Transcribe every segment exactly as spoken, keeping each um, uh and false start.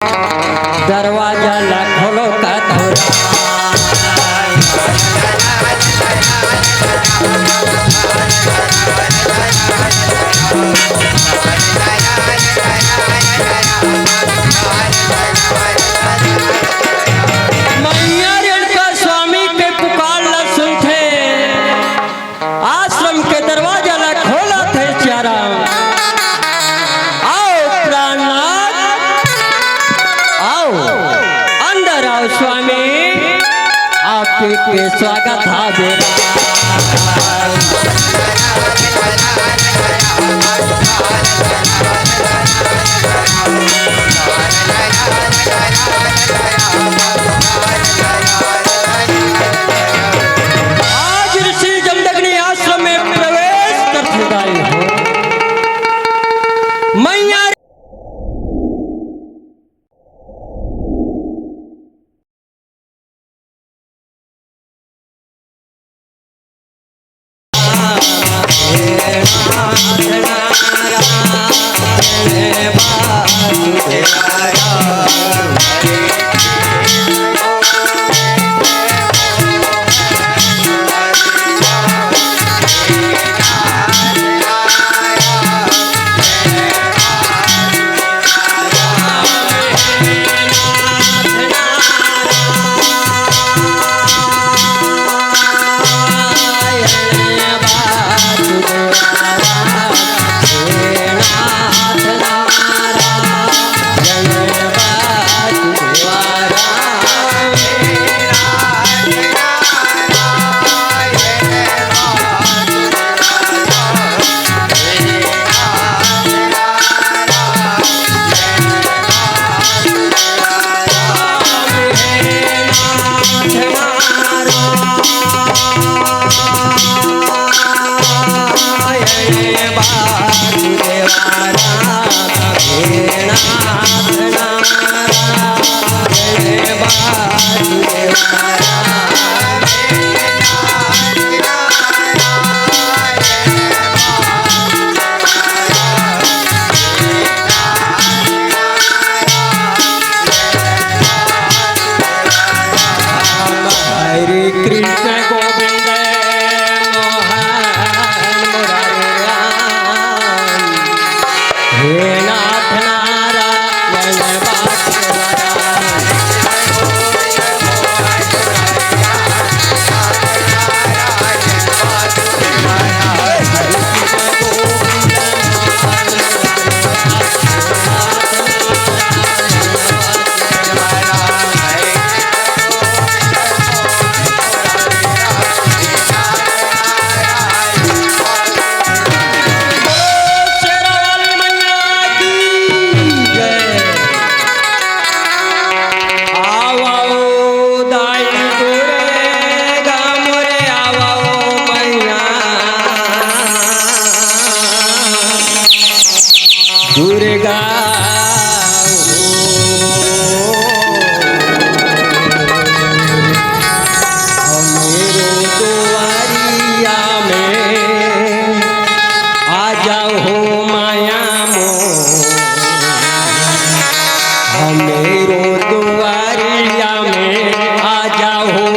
दरवाजा ला खोलो का थोरा। मैया रेणुका स्वामी के पुकार ला सुनथे। आश्रम के दरवाजा ला खोलत हे सियाराम। आओ प्राणनाथ, आओ, अंदर आओ स्वामी, आपके स्वागत हावे। आज ऋषि जमदग्नि आश्रम में प्रवेश कर चुका हो। मैया हरे कृष्ण गोविंद मोहन मुरारी राम। हे नाथ नारायण वासुदेव। शेरा वाली मैया की जय। आवो दाई दुर्गा मोरे, आवो मैया दुर्गा। हमरो दुआरिया में आ जाओ हो माया मोर, हमरो दुआरिया में आ जाओ हो।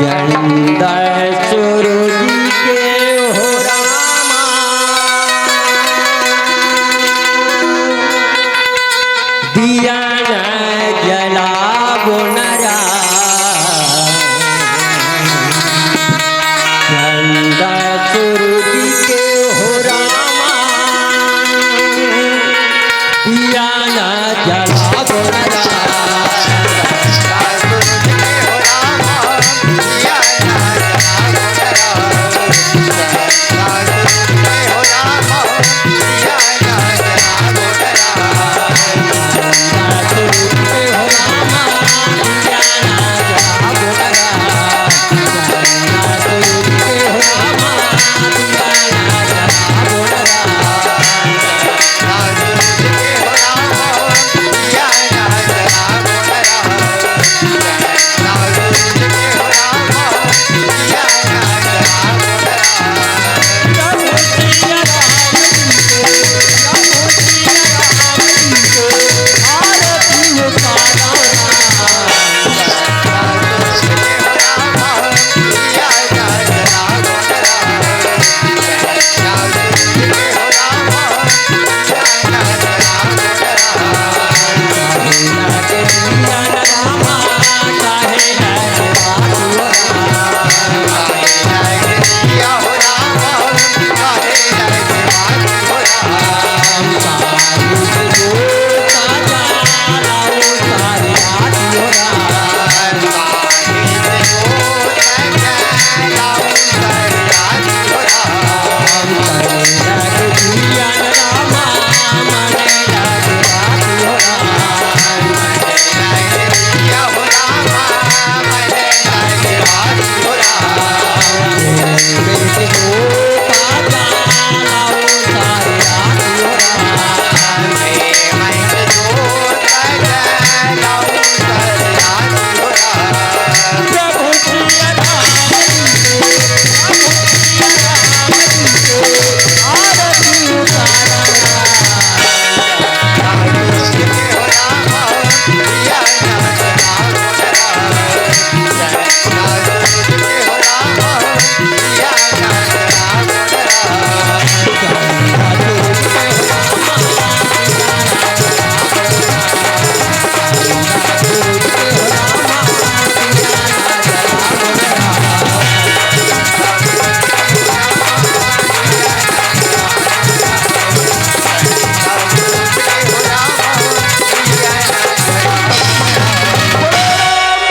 चंदा सूरज के हो रामा, दिया न जलाबो न राम। चंदा सूरज के हो रामा, दिया न जलाबो न राम।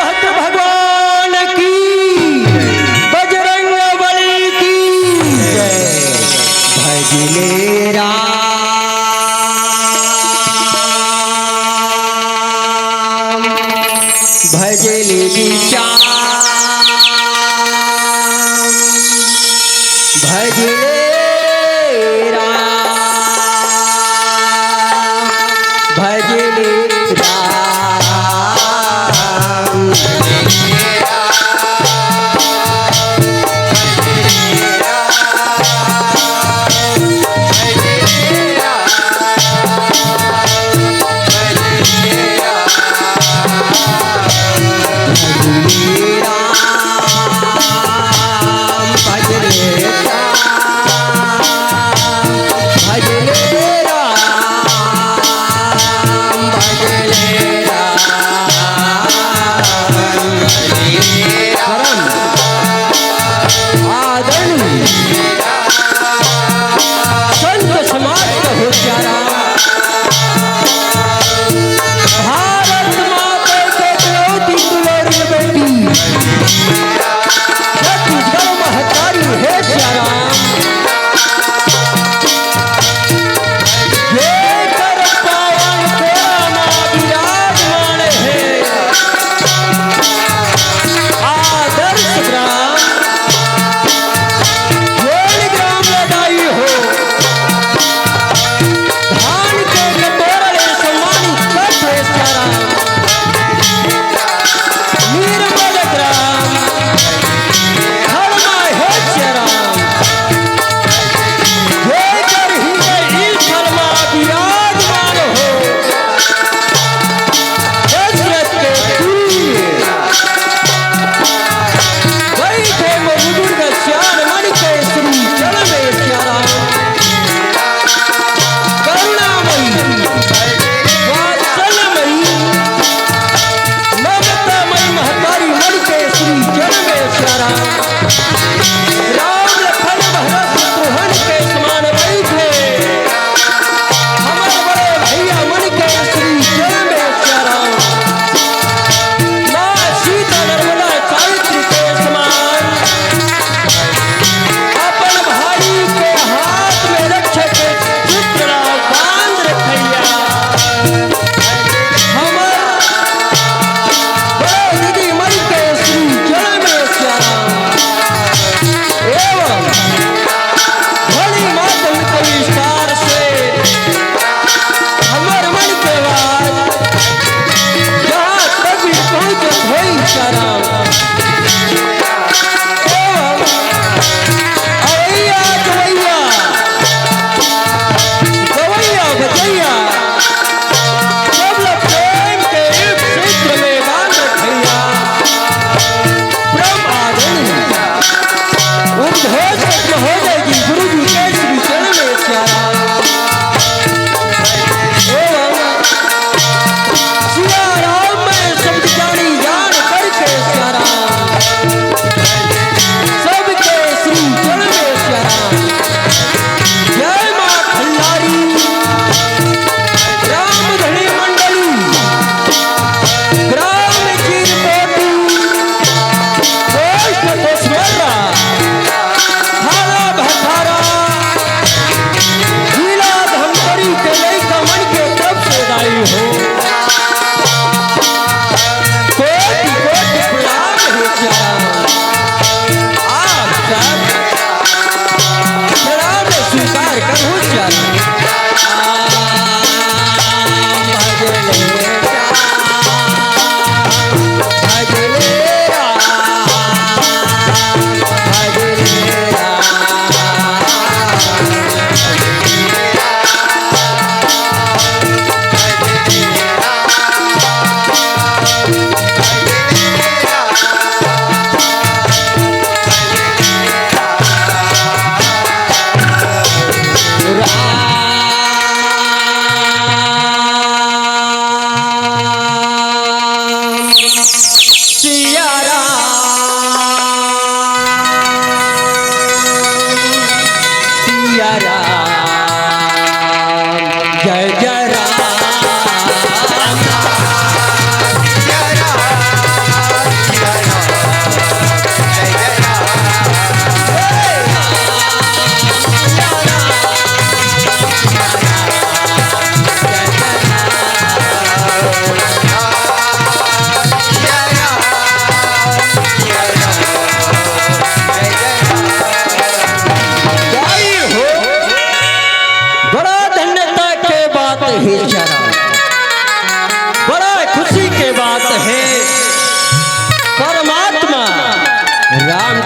भक्त भगवान की, बजरंग बली की जय। भजले राम, भजले श्याम, भजले राम, भजले राम।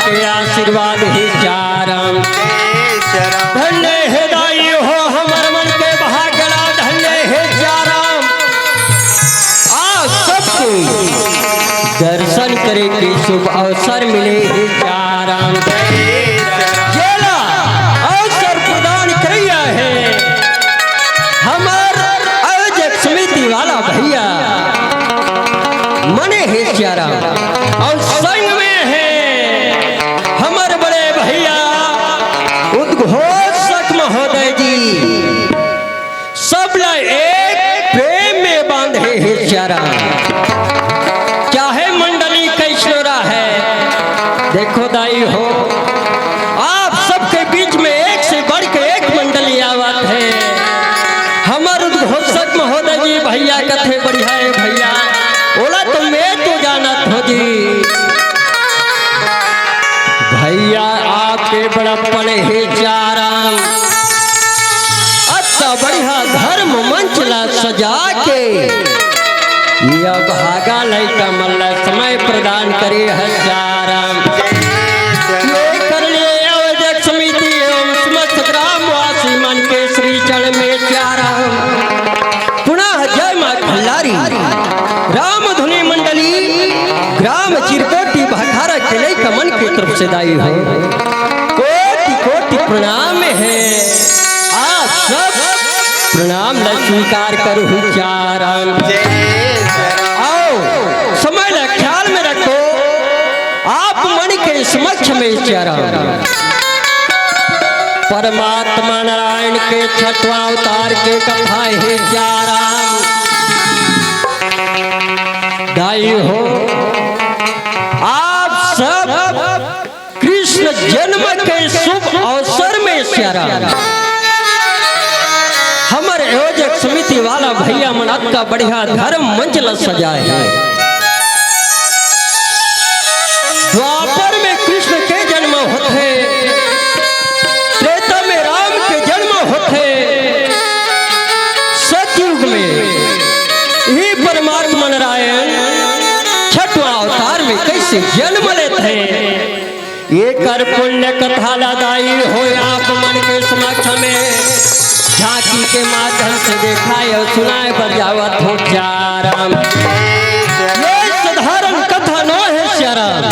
के आशीर्वाद हे सियाराम। धन्य हे दाई हो हमर मन के भागला, धन्य हे सियाराम। आप सबके दर्शन करे के शुभ अवसर मिले हे सियाराम। जेला अवसर प्रदान करइया हे हमर आयोजक समिति वाला भैया मने हे सियाराम अउ संग में हे हमर बड़े भैया उद्घोषक महोदय जी। सब ला एक प्रेम में बांधे हे सियाराम। चाहे मंडली कइसनो रहे, देखो दाई हो, आप सबके बीच में एक से बढ़ के एक मंडली आवत हे। हमर उद्घोषक महोदय जी भैया कथे बढ़िया हे भैया, ओला तो मैं तो जानत हो जी। भैया आपके बड़प्पन हे सियाराम। अत्ता बढ़िया धर्म मंच ला सजा के ये भागा लइका मन ला समय प्रदान करे हे सियाराम। ये कर लिए आयोजक समिति एवं समस्त ग्रामवासी मन के श्री चरण में सियाराम। पुनः जय माँ खल्लारी राम धुनी मंडली ग्राम चिरकोटी भखारा के लइका मन के तरफ से दाई हो कोटि कोटि प्रणाम हे। आप सब प्रणाम ला स्वीकार करहु सियाराम। अउ समय ला ख्याल में रखो, आप मन के समक्ष में सियाराम। परमात्मा नारायण के छठवां अवतार के कथा हे सियाराम। दाई हो, आप सब कृष्ण जन्म के शुभ अवसर में सियाराम हमर आयोजक समिति वाला भैया मन अतका बढ़िया धर्म मंच ला सजाए हे। द्वापर में कृष्ण के जन्म होथे, त्रेता में राम के जन्म होथे, सतयुग में ही परमात्मा नारायण छठवां अवतार में कइसे जन्म लेथे। एकर पुण्य कथा ला दाई हो आप मन के समक्ष में झांकी के माध्यम से देखाए अउ सुनाए बर जावत हो सियाराम। ये साधारण कथा नो हे सियाराम।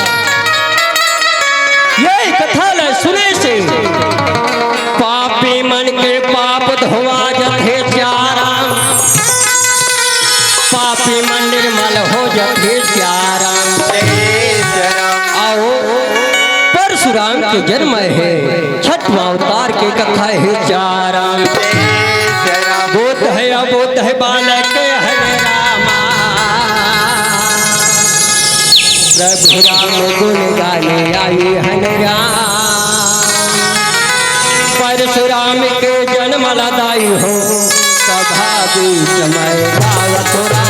ये कथा ला सुने से पापी मन के पाप धोवा जथे सियाराम। पापी मन निर्मल हो जथे सियाराम। अउ परशुराम के जन्म हे, छठवां अवतार के कथा हे सियाराम। बुद्ध हे अबुद्ध हे बालक हे रामा। प्रभु राम गुण गाने आई हन राम। परशुराम के जन्म ला दाई हो, सभा बीच में गावत राम।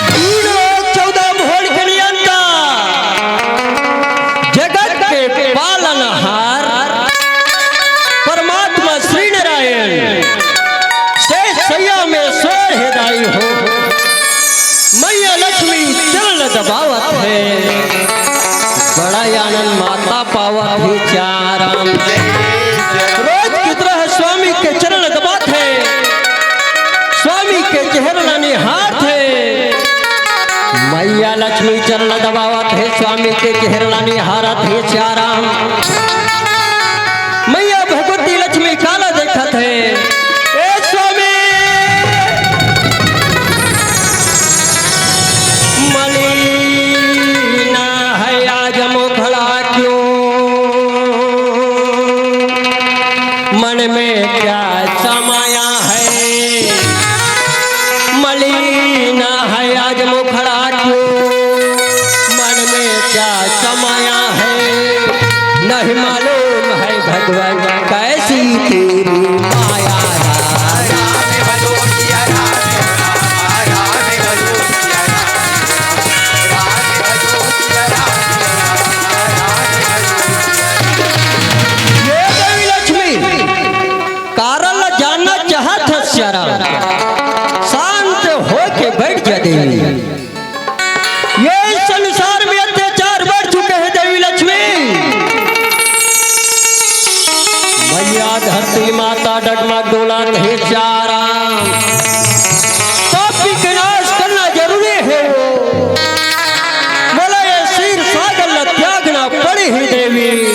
तीन लोक चौदह भुवन के नियंता, जगत के पालनहार, परमात्मा श्री नारायण शेष सैया में सोए हे दाई हो। मैया लक्ष्मी चरण दबावत हे, बड़ा आनंद माता पावत हे सियाराम। रोज की तरह स्वामी के चरण दबात हे, स्वामी के चेहरा ला निहारत हे। मैया लक्ष्मी चरण दबावत हे, स्वामी के चेहरा ला निहारत हे सियाराम। मैया भगवती लक्ष्मी काला देखत हे, ए स्वामी। मलिन हे आज मुखड़ा क्यों, मन में क्या समाया है। मलिन हे आज मुखड़ा क्यों, मन में क्या समाया है। नहीं मालूम है भगवान कैसी तेरी माया है। ये देवी लक्ष्मी डगमग डोलत हे चारा। पापी के नाश करना जरूरी हे वो। मोला ये क्षीर सागर ला त्यागना पड़ही देवी।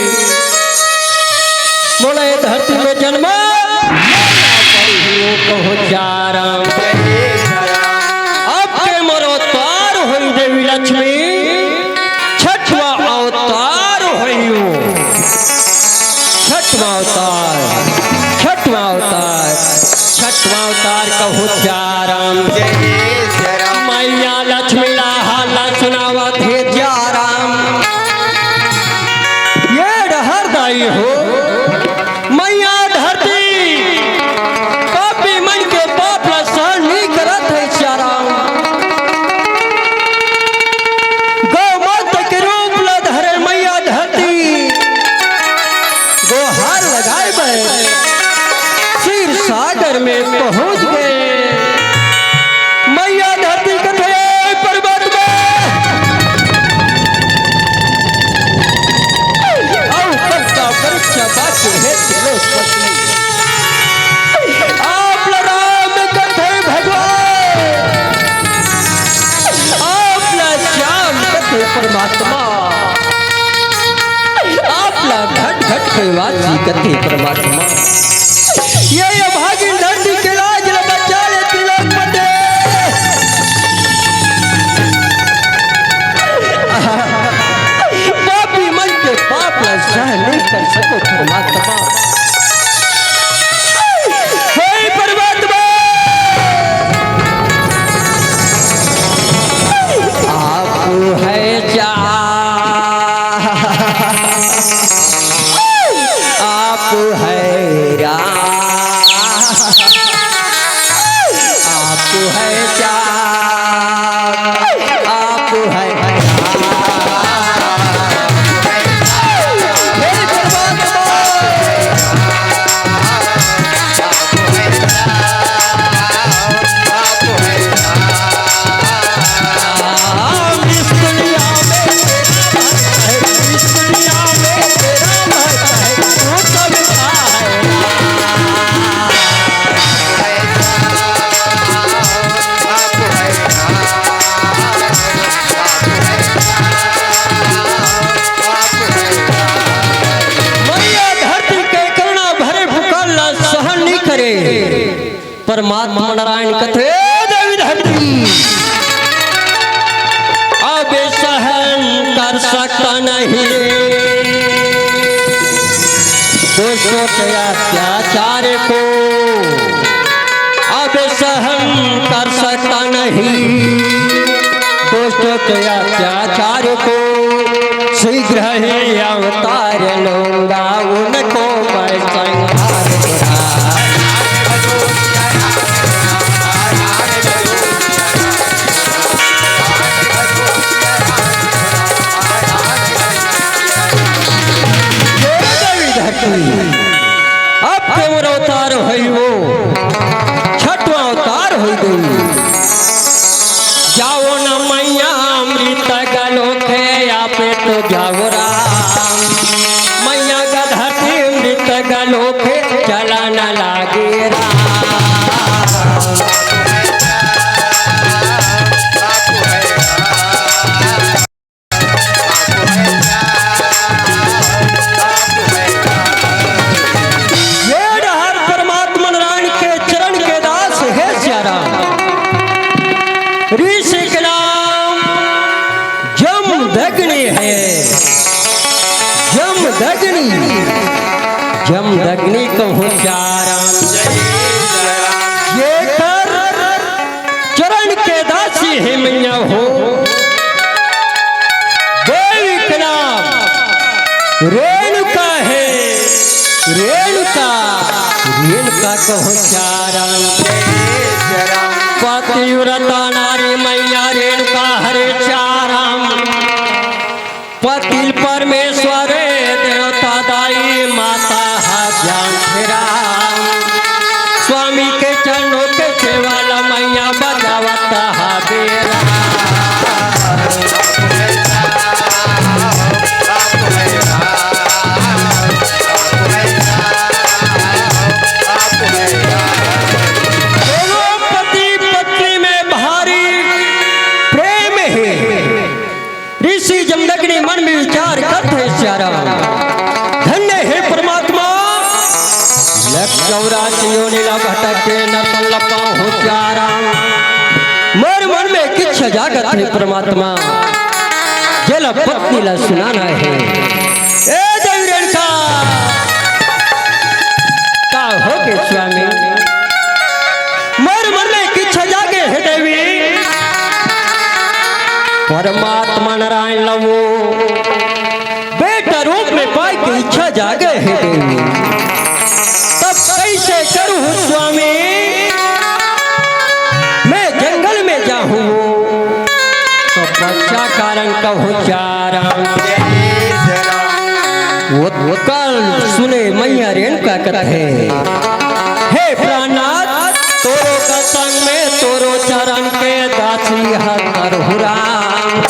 मोला ये धरती में जन्म लेना पड़ही वो कहो चारा। अब के मोर अवतार होई देवी लक्ष्मी। छठवां अवतार होई वो। छठवां अवतार, छठवां अवतार, छठवां अवतार कहो चाराम। जय सिया राम। मैया लक्ष्मी ला हाला सुनावत हे चाराम। ये डहर दाई हो, मैया धरती पापी मन के पाप ला सहन नहीं करत हे चाराम। गौ माता के रूप ला धरे मैया धरती गोहार लगाए बर क्षीर सागर में पहुंच गए। मैया धरती कथे, "हे परमात्मा, अउ कतका परीक्षा बाकी हे तिलोत्पति। आप ला राम कथे भगवान, आप ला श्याम कथे परमात्मा।" आप ला घट घट के वासी कथे परमात्मा। ये, ये भागिन धरती के लाज ला बचा ले त्रिलोकपति। पापी मन के पाप ला सहन नहीं कर सको परमात्मा। हे परमात्मा, आप है चार, आप है राम, आप है चार, आप है राम। मैया धरती के करुणा भरे पुकार ला सहन नहीं करे। परमात्मा नारायण कथे, "देवी धरती, अब सहन कर सकता नहीं दुष्टों के अत्याचार को, अब सहन कर सकता नहीं दुष्टों के अत्याचार को, शीघ्र ही अवतार लूंगा उनको मैं संहार करूंगा।" हे देवी धरती, अब के मोर अवतार होई वो, छठवां अवतार होई देवी। जाओ न मैया अमृत गलोखे, आप तो जाओ राम। मैया गधती अमृत गलोखे, चला न लागे राम। ये डहर परमात्मा नारायण के चरण के दास हे सिया राम। ऋषि के नाम जमदग्नि हे, जमदग्नि, जमदग्नि कहूँ सिया राम। ये कर चरण के दासी हे मैया हो। देवी के नाम रेणुका हे, रेणुका, रेणुका कहूँ सिया राम। पतिव्रता नारी मैया रेणुका हरे सिया राम। पतिल परमेश्वर देवता दाई माता हा जानकी राम। स्वामी के चरणों के सेवा ला मैया बजावत हा बेरा। गौरा सियोनी ला भटक के नरतन ला पाहूं सियाराम। मोर मन में एक इच्छा जागत हे परमात्मा, जेला पत्नी ला सुनाना हे। ए देवी रेणुका, का हो गे स्वामी? मोर मन में एक इच्छा जागे हे देवी। परमात्मा नारायण ला वो बेटा रूप में पाए के इच्छा जागे हे देवी। तब कैसे करूं स्वामी, मैं जंगल में जाहूं, तो बच्चा कारण कहूं चारा। वो कल सुने मैया रेणुका कथे, हे प्राणनाथ, तोरो का संग में तोरो चरण के दासी हर हुराम।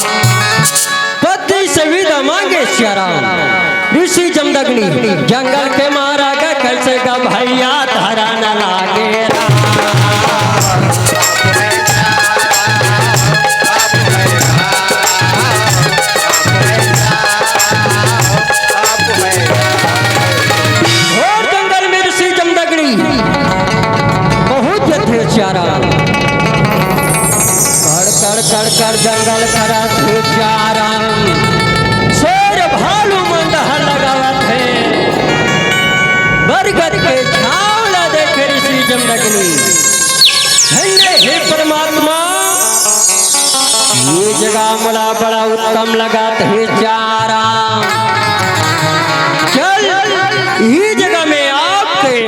पति से विदा मांगे सियाराम। ऋषि जमदग्नि जंगल के मारा गा, कैसे गा भैया धरा न लागे राम। घोर जंगल में ऋषि जमदग्नि बहुत जथे सियाराम। कड़ कड़ कड़ कड़ जंगल करत हे सियाराम। शेर भालू मन डहर लगावत हे। बरगद के छांव ला देखे ऋषि जमदग्नि। धन्य हे परमात्मा, ये जगह मोला बड़ा उत्तम लगत हे सियाराम। चल, ये जगह में आपके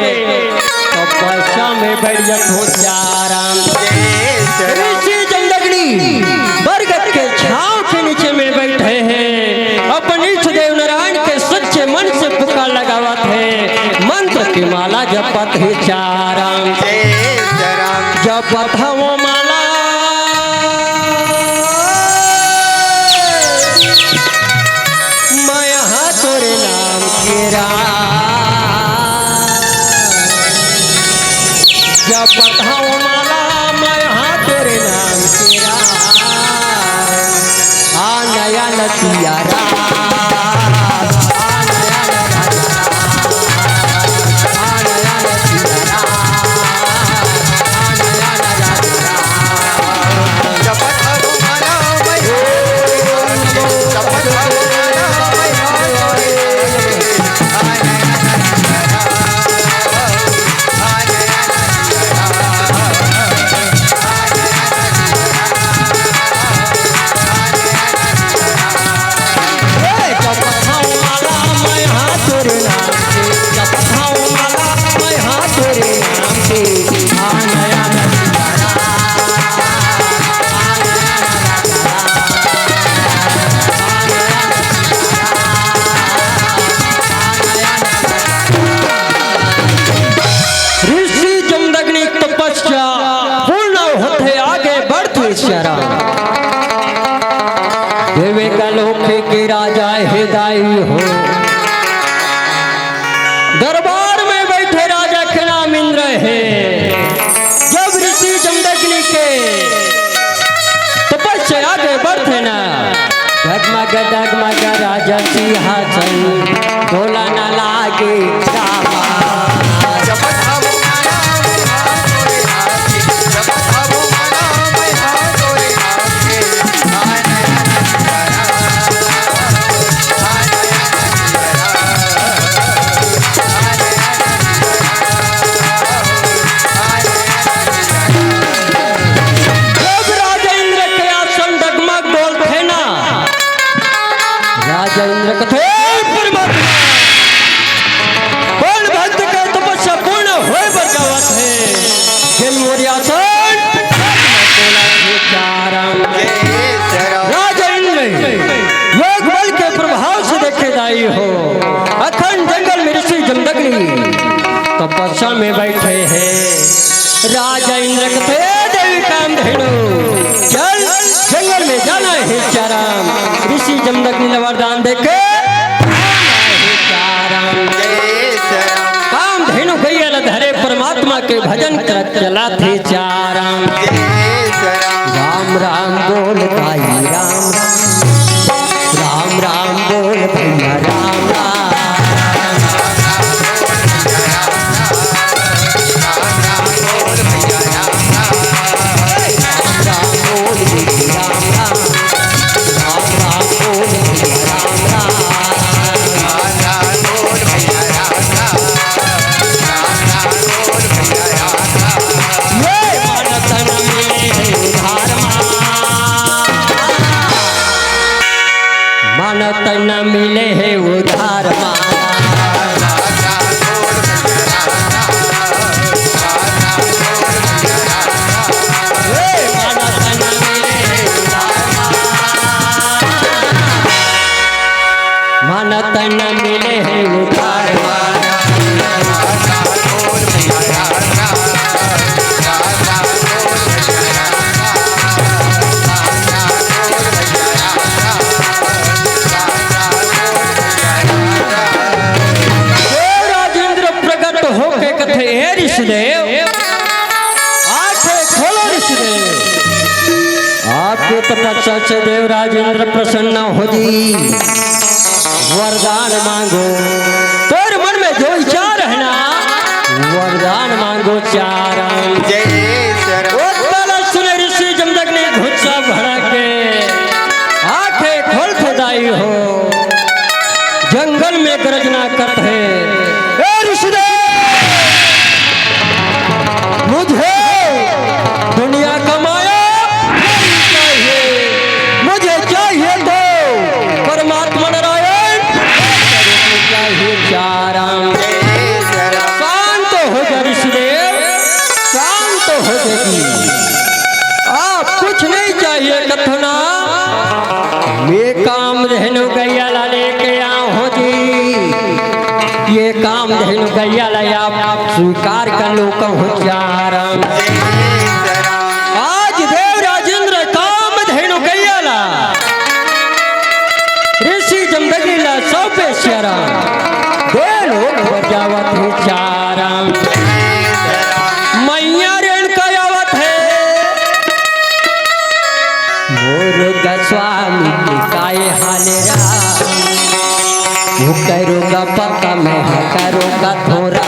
तपस्या में बैठ जा हो सियाराम। ऋषि जमदग्नि बरगद के छांव के नीचे में बैठे हैं, अपन इष्ट देव नारायण के सच्चे मन से पुकार लगावत हे, मंत्र की माला जपत हे सियाराम। जपत हवं माला मैं हा तोरे नाम के राम। जपत हवं माला मैं हा तोरे नाम के राम। आ नया नतिया राम। आ नया नतिया राम। आ नया नतिया राम। ऋषि जमदग्नि तपस्या पूर्ण होथे, आगे बढ़थे सियाराम। देवे का लोक के राजा हे दाई हो। दरबार में बैठे राजा के नाम इंद्र हे। जब ऋषि जमदग्नि के तपस्या आगे बढ़थे ना, डगमग डगमग राजा सिंहासन डोलन लागे रामा। जब राजा इंद्र के आसन डगमग डोलथे ना, राजा इंद्र कथे, "हे परमात्मा, कोन भक्त के तपस्या पूर्ण होय बर जावत हे, जेन मोर आसन डगमग डोलत हे चारम।" राजा इंद्र योग बल के प्रभाव से देखे दाई हो, अखंड जंगल में ऋषि जमदग्नि तपस्या में बैठे हैं। राजा इंद्र कथे, "देवी कामधेनु, चल जंगल में जाना हे चारम।" ऋषि जमदग्नि ला वरदान देके, "हे चारम।" कामधेनु गैया ला धरे परमात्मा के भजन करत चलत हे चारम। राम राम बोल भाई राम राम, राम राम बोल भैया राम राम। उधार मांगा। हे माना तन मिले हे उधार मांगा। माना तन मिले हे उधार मांगा। देव राजेंद्र प्रकट होके कथे, "हे ऋषिदेव, आंखें खोलो ऋषिदेव, आपके तपस्या से देव राजेंद्र प्रसन्न हो जी, वरदान मांगो, तोर मन में जो विचार है ना, वरदान मांगो चारण।" जय श्री राम। ओ तला सुने ऋषि जमदग्नि घुस्सा भड़क के आंखें खोल के दाई हो, जंगल में गर्जना करत हे, "ए ऋषिदेव, मुझे दुनिया का माया नहीं चाहिए, मुझे चाहिए तो परमात्मा नारायण चाहिए।" चारण शांत हो जा ऋषिदेव, शांत हो जा जी। आप कुछ नहीं चाहिए कथो ना, ये कामधेनु गैया ला लेके आव हो जी, ये कामधेनु गैया ला आप स्वीकार कर लो कहूँ चारण। आज देव राजेंद्र कामधेनु गैया ला ऋषि जमदग्नि ला सौंपे चारण, दे लोग बजावत हे चारण। मैया रेणुका आवत हे। मोर गस्वामी के काय हाल राम, वो करो का पता मैं हा करो का थोरा।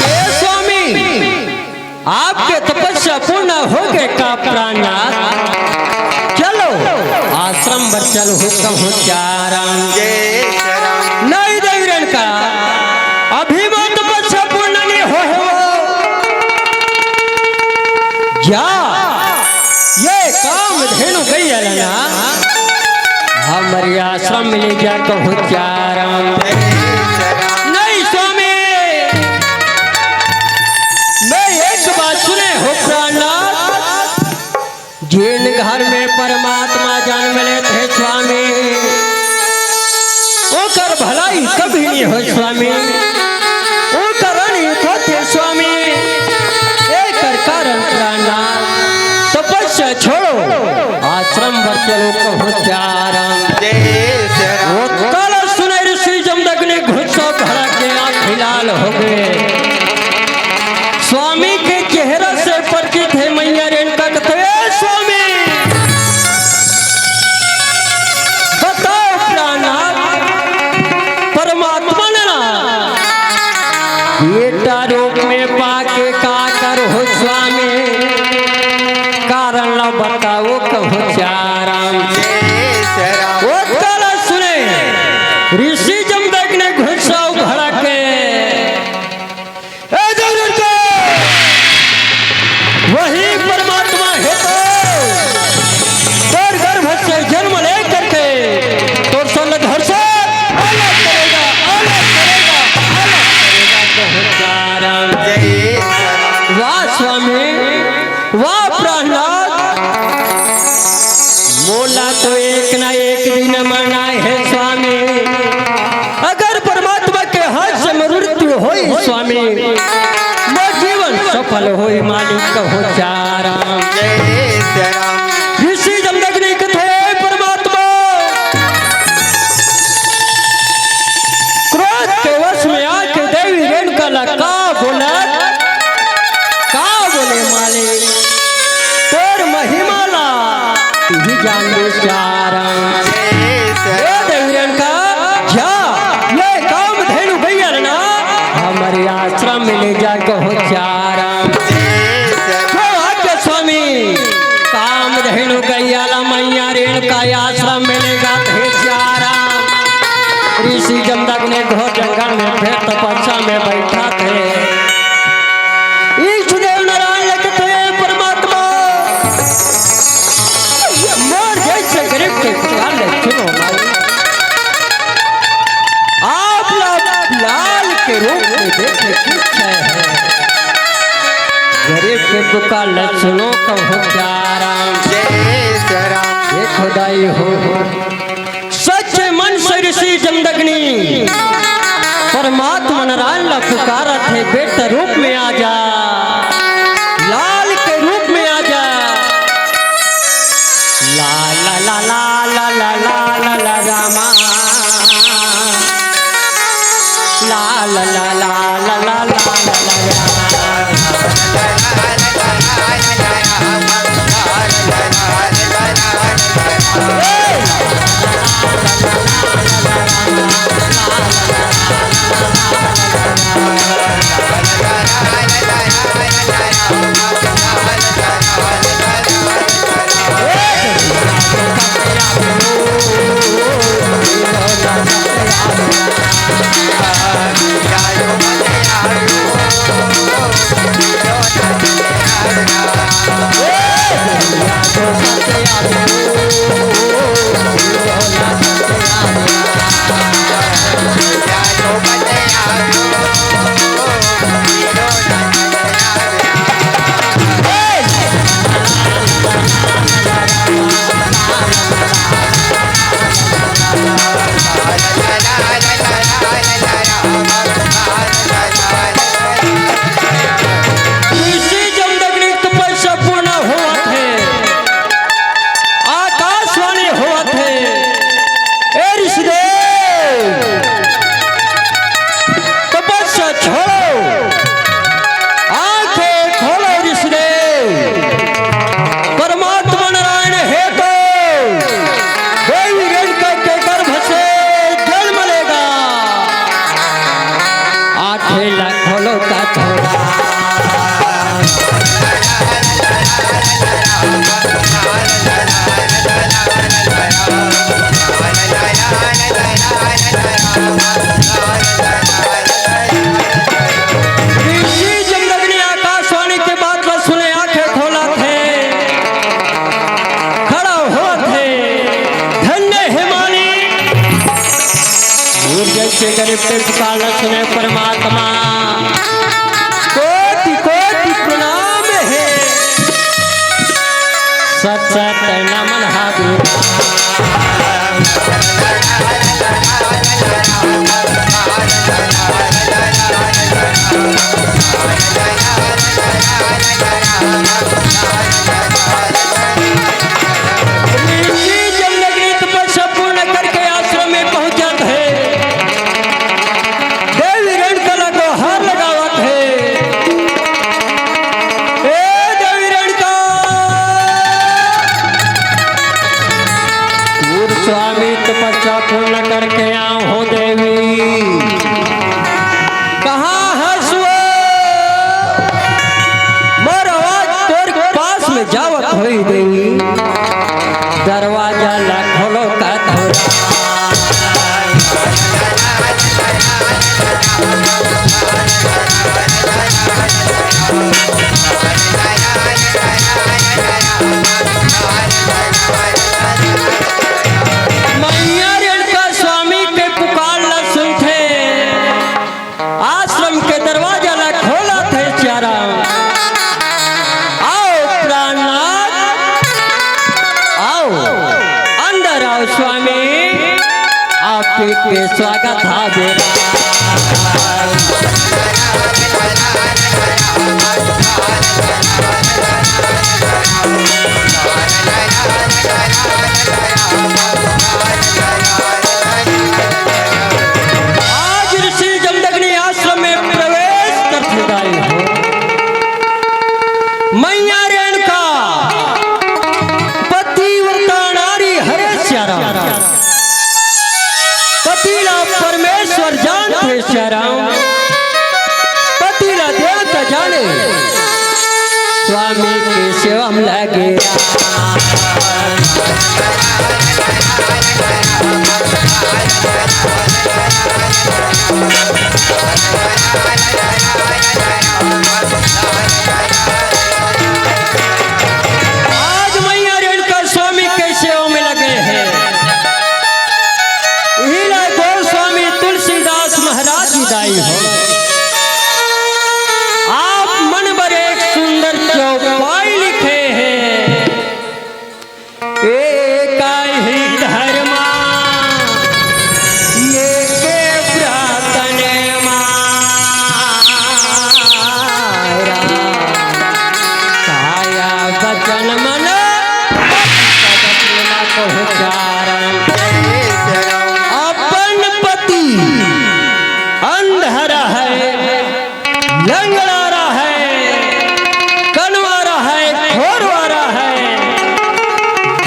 हे स्वामी, आपके तपस्या पूर्ण हो गए का प्राणनाथ? चलो आश्रम बर चलो हो कहूँ चारण। जय श्री राम। नहीं देव रेणुका, अभी मोर तपस्या पूर्ण नहीं हो, हो। जा, ये कामधेनु गैया ला ना हमरे आश्रम में ले जा कहूँ चारण। नहीं स्वामी, मैं एक बात सुने हो प्राणनाथ, जिन घर में परमात्मा जन्म लेथे स्वामी, ओकर भलाई कभी नहीं हो स्वामी, ओकर अनित होथे स्वामी। एकर कारण प्राणनाथ तपस्या छोड़ो, आश्रम बर चलो कहूँ चारण। जय श्री राम। ओ तला सुने ऋषि जमदग्नि घुस्सा भड़क के आँखी लाल हो गए। स्वामी के चेहरा से परिचित हे मैया रेणुका कथे, "ए स्वामी, बताओ प्राणनाथ, परमात्मा ने ना बेटा रूप में पाके का करहु स्वामी, कारण ला बताओ कहूँ चारण।" ओ तला सुने ऋषि जमदग्नि घुस्सा भड़क के, ए जरूर को वही परमात्मा हे तो तोर गर्भ से जन्म लेकर के तोर संग घर से अलग करेगा, अलग करेगा, अलग करेगा। वाह स्वामी, वाह प्रहलाद, मोला तो एक ना एक दिन मरना हे स्वामी। अगर परमात्मा के हाथ से मृत्यु होई स्वामी, मोर जीवन सफल होई मालिक हो चारण। ऋषि जमदग्नि कथे, "हे परमात्मा, क्रोध के वश में आके देवी रेणुका ला का बोलत, का बोले मालिक, तोर महिमा ला तिही जान दे चारण।" ए देवी रेणुका, जा, ये कामधेनु गैया ला ना हमरे आश्रम में ले जा कहूँ चारण। जो आज्ञा स्वामी, आश्रम में ले जात हे सियाराम। ऋषि जमदग्नि घोर जंगल में फिर तपस्या में बैठा थे। इष्ट देव नारायण लिखते, परमात्मा, मोर जैसे गरीब के पुकार ले सुनो भाई। आप लोग लाल के रूप में देखे की इच्छा है। गरीब के पुकार ले सुनो, कहूँ क्या राम। जय सिया राम। ये खुदाई हो। सच्चे मन से ऋषि जमदग्नि परमात्मा नारायण ला पुकारत हे, बेटा रूप में आ जा, लाल के रूप में आ जा। ला ला ला ला ला ला ला ला ला रामा। ला ला ला ला ला ला ला ला ला। ऋषि जमदग्नि के तपस्या पूर्ण होवत हे, आकाशवाणी होवत हे। ए ऋषिदेव, तपस्या छोड़ो, आंखें खोलो ऋषिदेव। परमात्मा नारायण हे तो देवी रेणुका के गर्भ से जन्म लेगा। आंखें ला खोलो का थोड़ा। ऋषि जमदग्नि आकाशवाणी के बात ला सुने, आंखें खोलत हे, खड़ा होत हे। धन्य हे मालिक। दूर जैसे गरीब के पुकार ला सुने परमात्मा। कोटि कोटि प्रणाम हे। सत सत नमन हाथ उठा। ऋषि जमदग्नि तपस्या पूर्ण करके आश्रम में पहुंचत हे। देवी रेणुका ला गोहार लगावत हे। ए देवी रेणुका, तोर स्वामी तपस्या पूर्ण करके आव हो देवी। कहाँ हस वो? मोर आवाज तोर पास में जावत होई देवी। दरवाजा ला खोलो का थोड़ा। मैया रेणुका स्वामी के पुकार ला सुनथे, आश्रम के दरवाजा ला खोलत हे सियाराम। आओ प्राणनाथ, आओ, अंदर आओ स्वामी, आपके स्वागत हावे। आज ऋषि जमदग्नि आश्रम में प्रवेश करथे दाई हो। मैया रेणुका पतिव्रता नारी हरे सियाराम। पति ला परमेश्वर जानथे सियाराम, पति ला देवता जाने, स्वामी के सेवा में लगे। तन मन पहुँचारा। अपन पति अंधरा है, लंगड़ारा है, कनवारा है, खोरवारा है।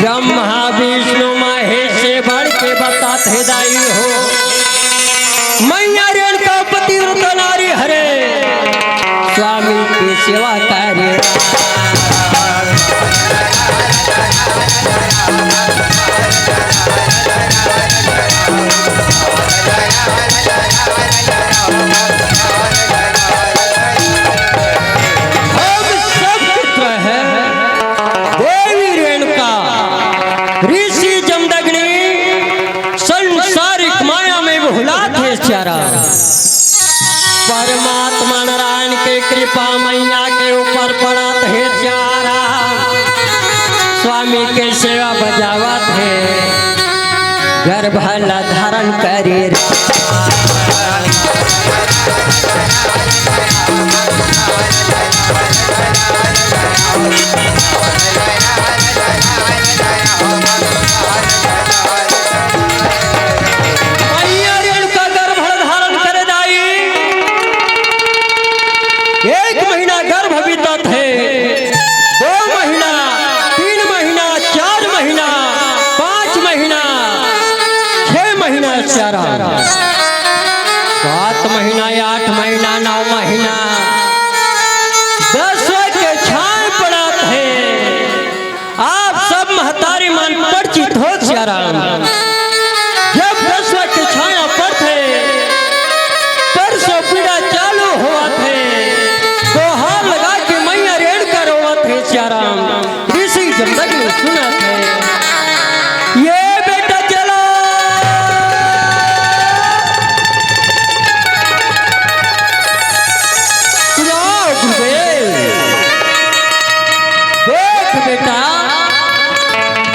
ब्रह्मा विष्णु महेश से बढ़ के बतात हे दाई हो। मैया रेणुका पतिव्रता नारी हरे, स्वामी की सेवा करे। हम सब पुत्र हैं देवी रेणुका, ऋषि जमदग्नि, संसारिक माया में भुलात हे चारा। परमात्मा नारायण के कृपा मैया के ऊपर पड़त हे चारा। स्वामी के सेवा बजावत हे, गर्भ ला धारण करे। मैया रेणुका गर्भ धारण करे दाई। एक महीना गर्भ बीतत हे, दो महीना, तीन महीना, चार महीना, पाँच महीना, छह महीना चारा, सात महीना, आठ महीना, नौ महीना, दसवा के छांय पड़त हे। आप सब महतारी मन परिचित हो सियाराम। जब दसवा के छाया पड़थे, परसों पीड़ा चालू होवत हे, दोहार लगा के मैया रेणुका रोवत हे सियाराम। ऋषि जमदग्नि सुनत हे, ये बेटा चला। सुनाओ गुरुदेव। देख बेटा,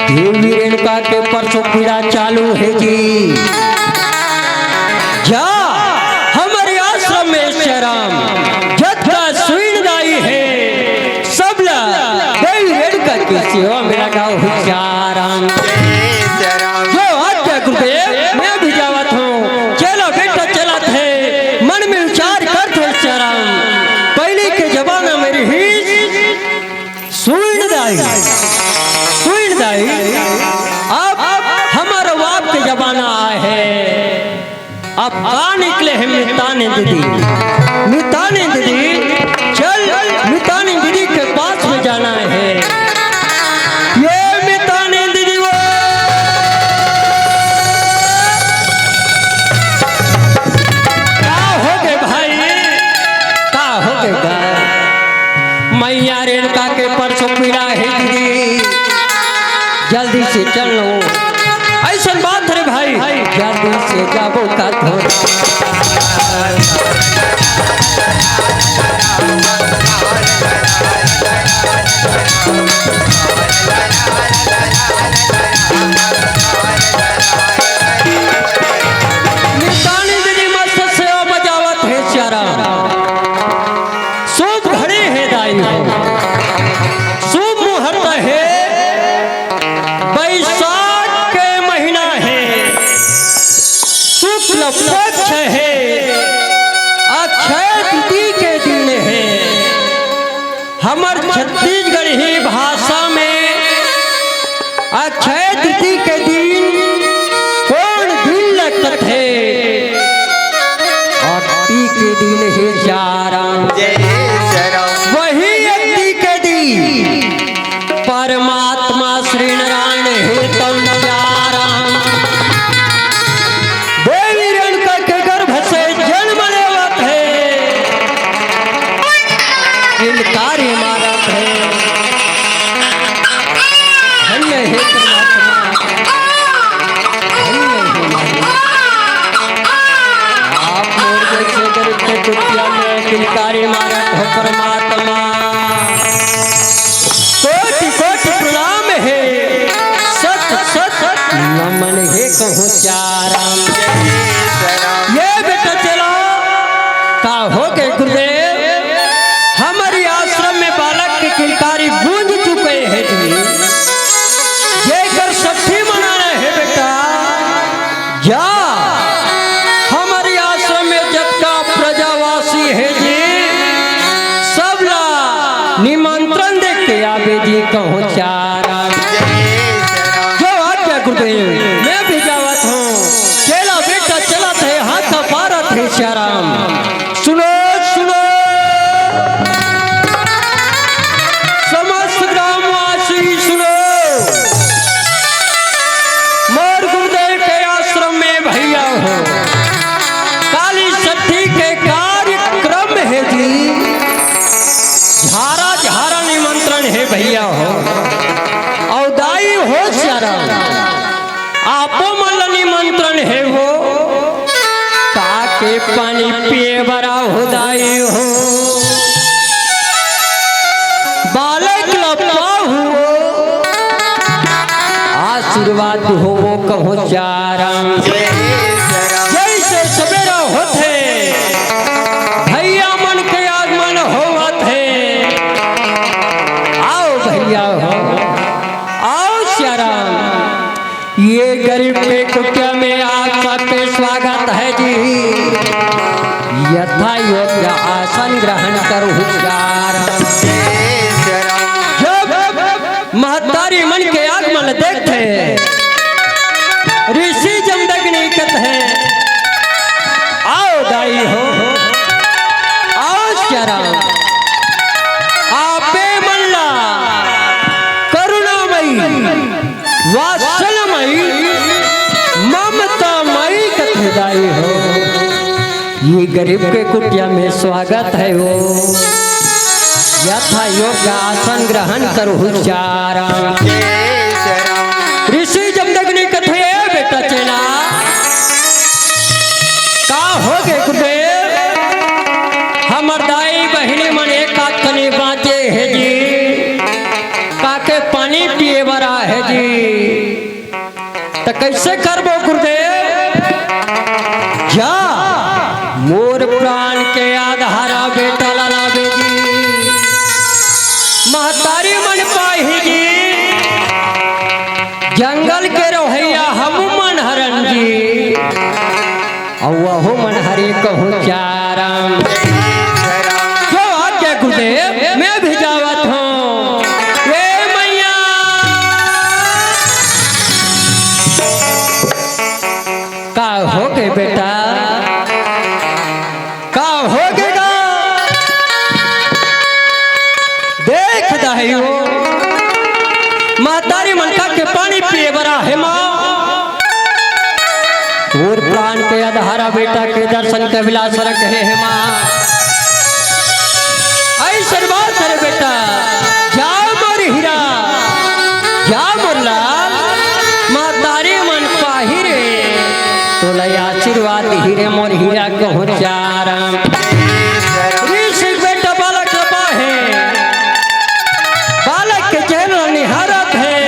देवी रेणुका के परसों पीड़ा चालू हे जी। जा, हमरे आश्रम में सियाराम, जतका सुइन दाई हे, सबला देवी रेणुका के सेवा में लगाओ सियाराम। जो आज्ञा गुरुदेव, मैं भी जावत हूँ। चला बेटा चलत हे, मन में विचार करत हे सियाराम। पहले के जमाना में रहिस सुइन दाई, सुइन दाई, अब हमर बाप के जमाना आए हे। अब का निकले हे मितानी दीदी, मितानी दीदी, चल मितानी दीदी के पास में जाना हे। ये मितानी दीदी वो का हो गे भाई, का हो गे गा? मैया रेणुका के परसों पीड़ा हे दीदी, जल्दी से चल लो। अइसन बात रे भाई, जल्दी से जाबो का थोड़ा। मितानी दीदी मस्त सेवा बजावत हे चारा। शुभ घड़ी हे दाई हो, शुभ मुहूर्त हे, बैसाख के महीना हे, शुक्ल पक्ष हे, अक्षय तिथि के दिन हे। हमर छत्तीसगढ़ी भाषा में अक्षय तिथि के दिन कोन दिन ल कथे? अक्ति के दिन हे चारा। जय श्री राम। वही अक्ति के दिन परमात्मा श्री नारायण हे तन चारा। देवी रेणुका के गर्भ से जन्म लेवत हे। किलकारी मारत हे। धन्य हे परमात्मा, धन्य हे मालिक। आप मोर जइसे गरीब के कुटिया में किलकारी मारत हो परमात्मा। कोटि कोटि प्रणाम चारा। जो आज्ञा गुरुदेव, मैं भी जावत हूँ। चेला बेटा चलत हे, हाथ पारत हे चारा। सुनो, सुनो, समस्त ग्रामवासी सुनो, मोर गुरुदेव के आश्रम में भैया हो, काली सती के कार्यक्रम हे जी, झारा झारा निमंत्रण हे भैया हो, अउ दाई हो चारा। आपो मन ल निमंत्रण हे हो, काके पानी पिए बर आहो दाई हो। बालक ल पाहू, आशीर्वाद होवो कहो चारा। जैसे सवेरा होथे, भैया मन के आगमन होवत हे। आओ भैया हो, आओ चारा। ये गरीब के कुटिया में आप सबके स्वागत है जी। यथा योग्य आसन ग्रहण करो चारा। जब महतारी मन के आगमन देखथे, ऋषि जमदग्नि कथे, आओ दाई हो, आओ चारा। आपे मन ला करुणामयी, वात्सलमयी, ममतामयी कथे दाई हो। ये गरीब के कुटिया में स्वागत है हो। यथा योग्य आसन ग्रहण करो चारा। ऋषि जमदग्नि कथे, ए बेटा चेला, का हो गे गुरुदेव? हमर दाई बहिनी मन एक आध कनी बाँचे हे जी, काके पानी पिए बर आहे जी। त कइसे करबो गुरुदेव? जा, मोर प्राण के आधारा बेटा ला लाबे जी। महतारी मन पाही जी, जंगल के रहइया हम मन हरन जी। अउ वहू मन हरे कहूँ चारा। जो आज्ञा गुरुदेव, मैं भी जावत हूँ। ए मैया, का हो गे बेटा? का हो गे गा? देख दाई हो, महतारी मन काके पानी पिए बर आहे माँ। मोर प्राण के आधारा बेटा के दर्शन के अभिलाष रखे हे माँ। अइसन बात करे बेटा, जा मोर हीरा, जा मोर लाल, महतारी मन पाही रे, तोला आशीर्वाद दिही रे मोर हीरा कहूँ चारा। ऋषि बेटा बालक ल पाहे, बालक के चेहरा निहारत हे।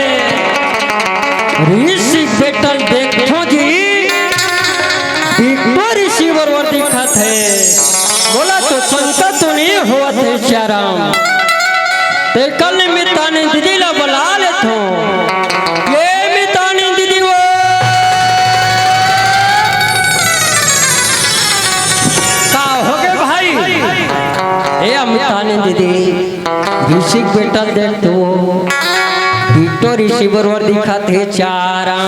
ऋषि बेटा ल देखथो जी, बिकटो ऋषि बरोबर दिखत हे। मोला तो शंका तो नइ होवत हे चारा। तेकर ले मितानी दीदी ला बला लेथो। ए मितानी दीदी वो, का हो गे भाई? ए मितानी दीदी, ऋषि के बेटा देख तो, बिकटो ऋषि बरोबर दिखत हे चारा।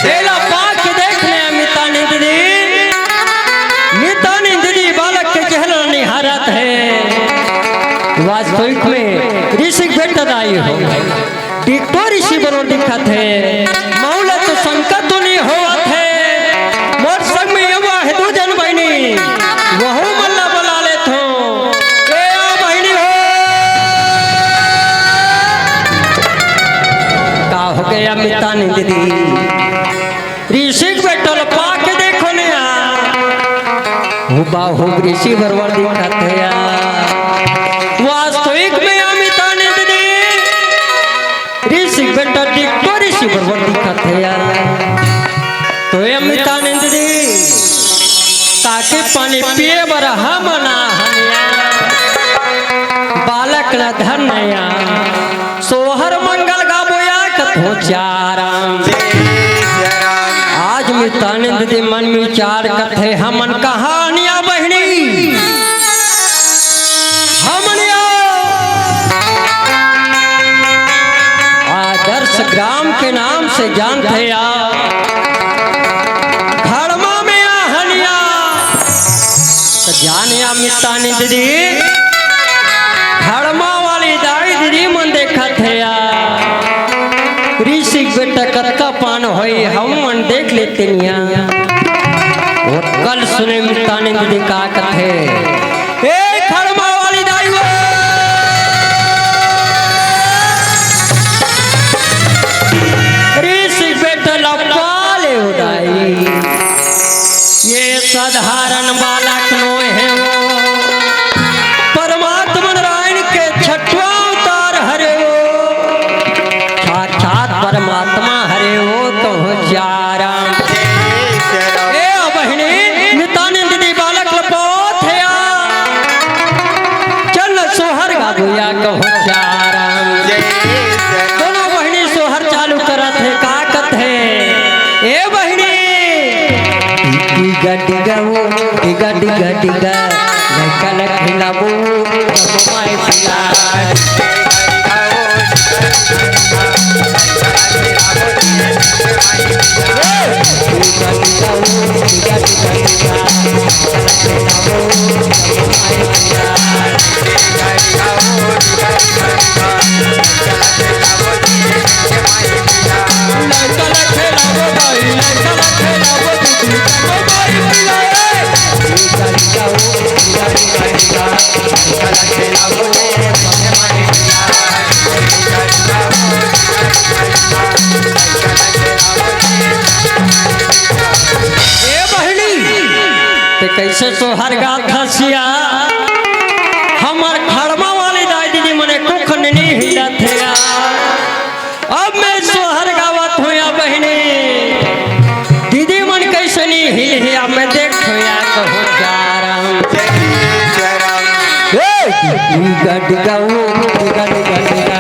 एला पाके देख ले मितानी दीदी, मितानी दीदी बालक के चेहरा निहारत हे। वास्तविक में ऋषि के बेटा दाई हो। बिकटो ऋषि बरोबर दिखत हे। मोला तो शंका तो नइ होवत हे। मोर संग में ये आहे दू झन बहिनी, वहू मन ला बला लेथो। ए ओ बहिनी हो। का हो गे मितानी दीदी? ऋषि के बेटा ल पाके देखो ने यार, हुबहू ऋषि बरोबर दिखत हे यार। वास्तविक में ए मितानी दीदी, ऋषि के बेटा बिकटो ऋषि बरोबर दिखत हे यार। तो ए मितानी दीदी, काके पानी पिए बर हमन आहन यार। बालक ल धर न यार। सोहर मंगल गाबो या कथो चारा। आज मितानी दीदी मन विचार कथे हमन कहानिया बहिनी। हमन या आदर्श ग्राम के नाम से जानथे या, खड़मा में आहन या। त जान या मितानी दीदी, खड़मा वाली दाई दीदी मन देखत हे या। ऋषि के बेटा कतका पान होई, हम मन देख लेते निया। वो कल सुने मितानी दीदी का कथे। ए खड़मा वाली दाई वो। ऋषि बेटा ला पाले हो दाई। ये साधारण बालक नो हे वो। परमात्मा नारायण के छठवां अवतार हरे वो। साक्षात परमात्मा हरे वो तो चारा। ए बहिनी, मितानी दीदी बालक ल पावत हे या। चल न सोहर गा भैया कहूँ चारा। दोनों बहिनी सोहर चालू करत हे, का कथे? ए बहिनी। टिगा टिगा वो, टिगा टिगा टिगा, लइका ल खिलाबो, जब माय पिला। ए बहिनी, ते कैसे सोहर गात हस या? हमर खड़मा वाली दाई दीदी मने कुख नइ हिलत हे या। अब मैं सोहर गावत हूँ या बहिनी, दीदी मन कैसे नइ हिल हे, अब मैं देख हूँ या कहूँ चारा। ए, गट गाऊं, गट गट गा।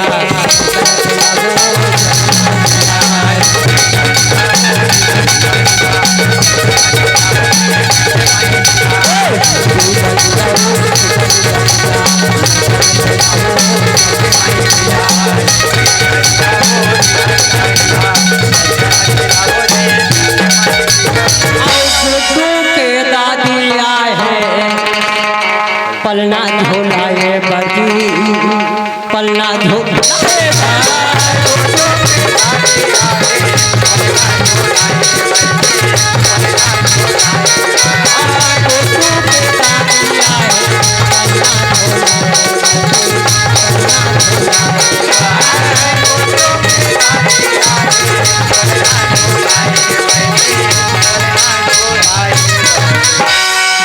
गुड्डू के दादी आए हे, पलना झोलाए बजी, पलना झोलाए बजी।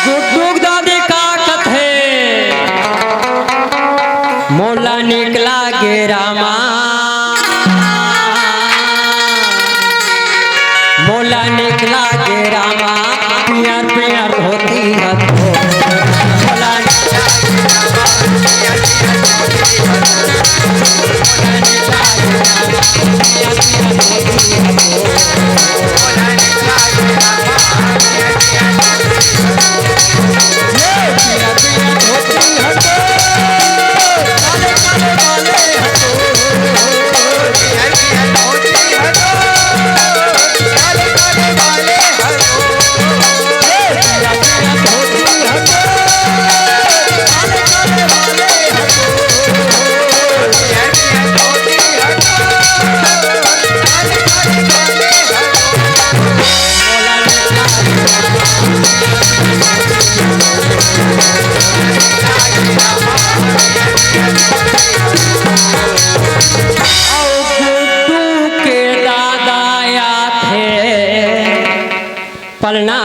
गुड्डू के दादी का कथे, मोला निकला गे रामा, मोला निकला गे रामा, पियर पियर धोती हथो। अउ गुड्डू के दादा आथे, पलना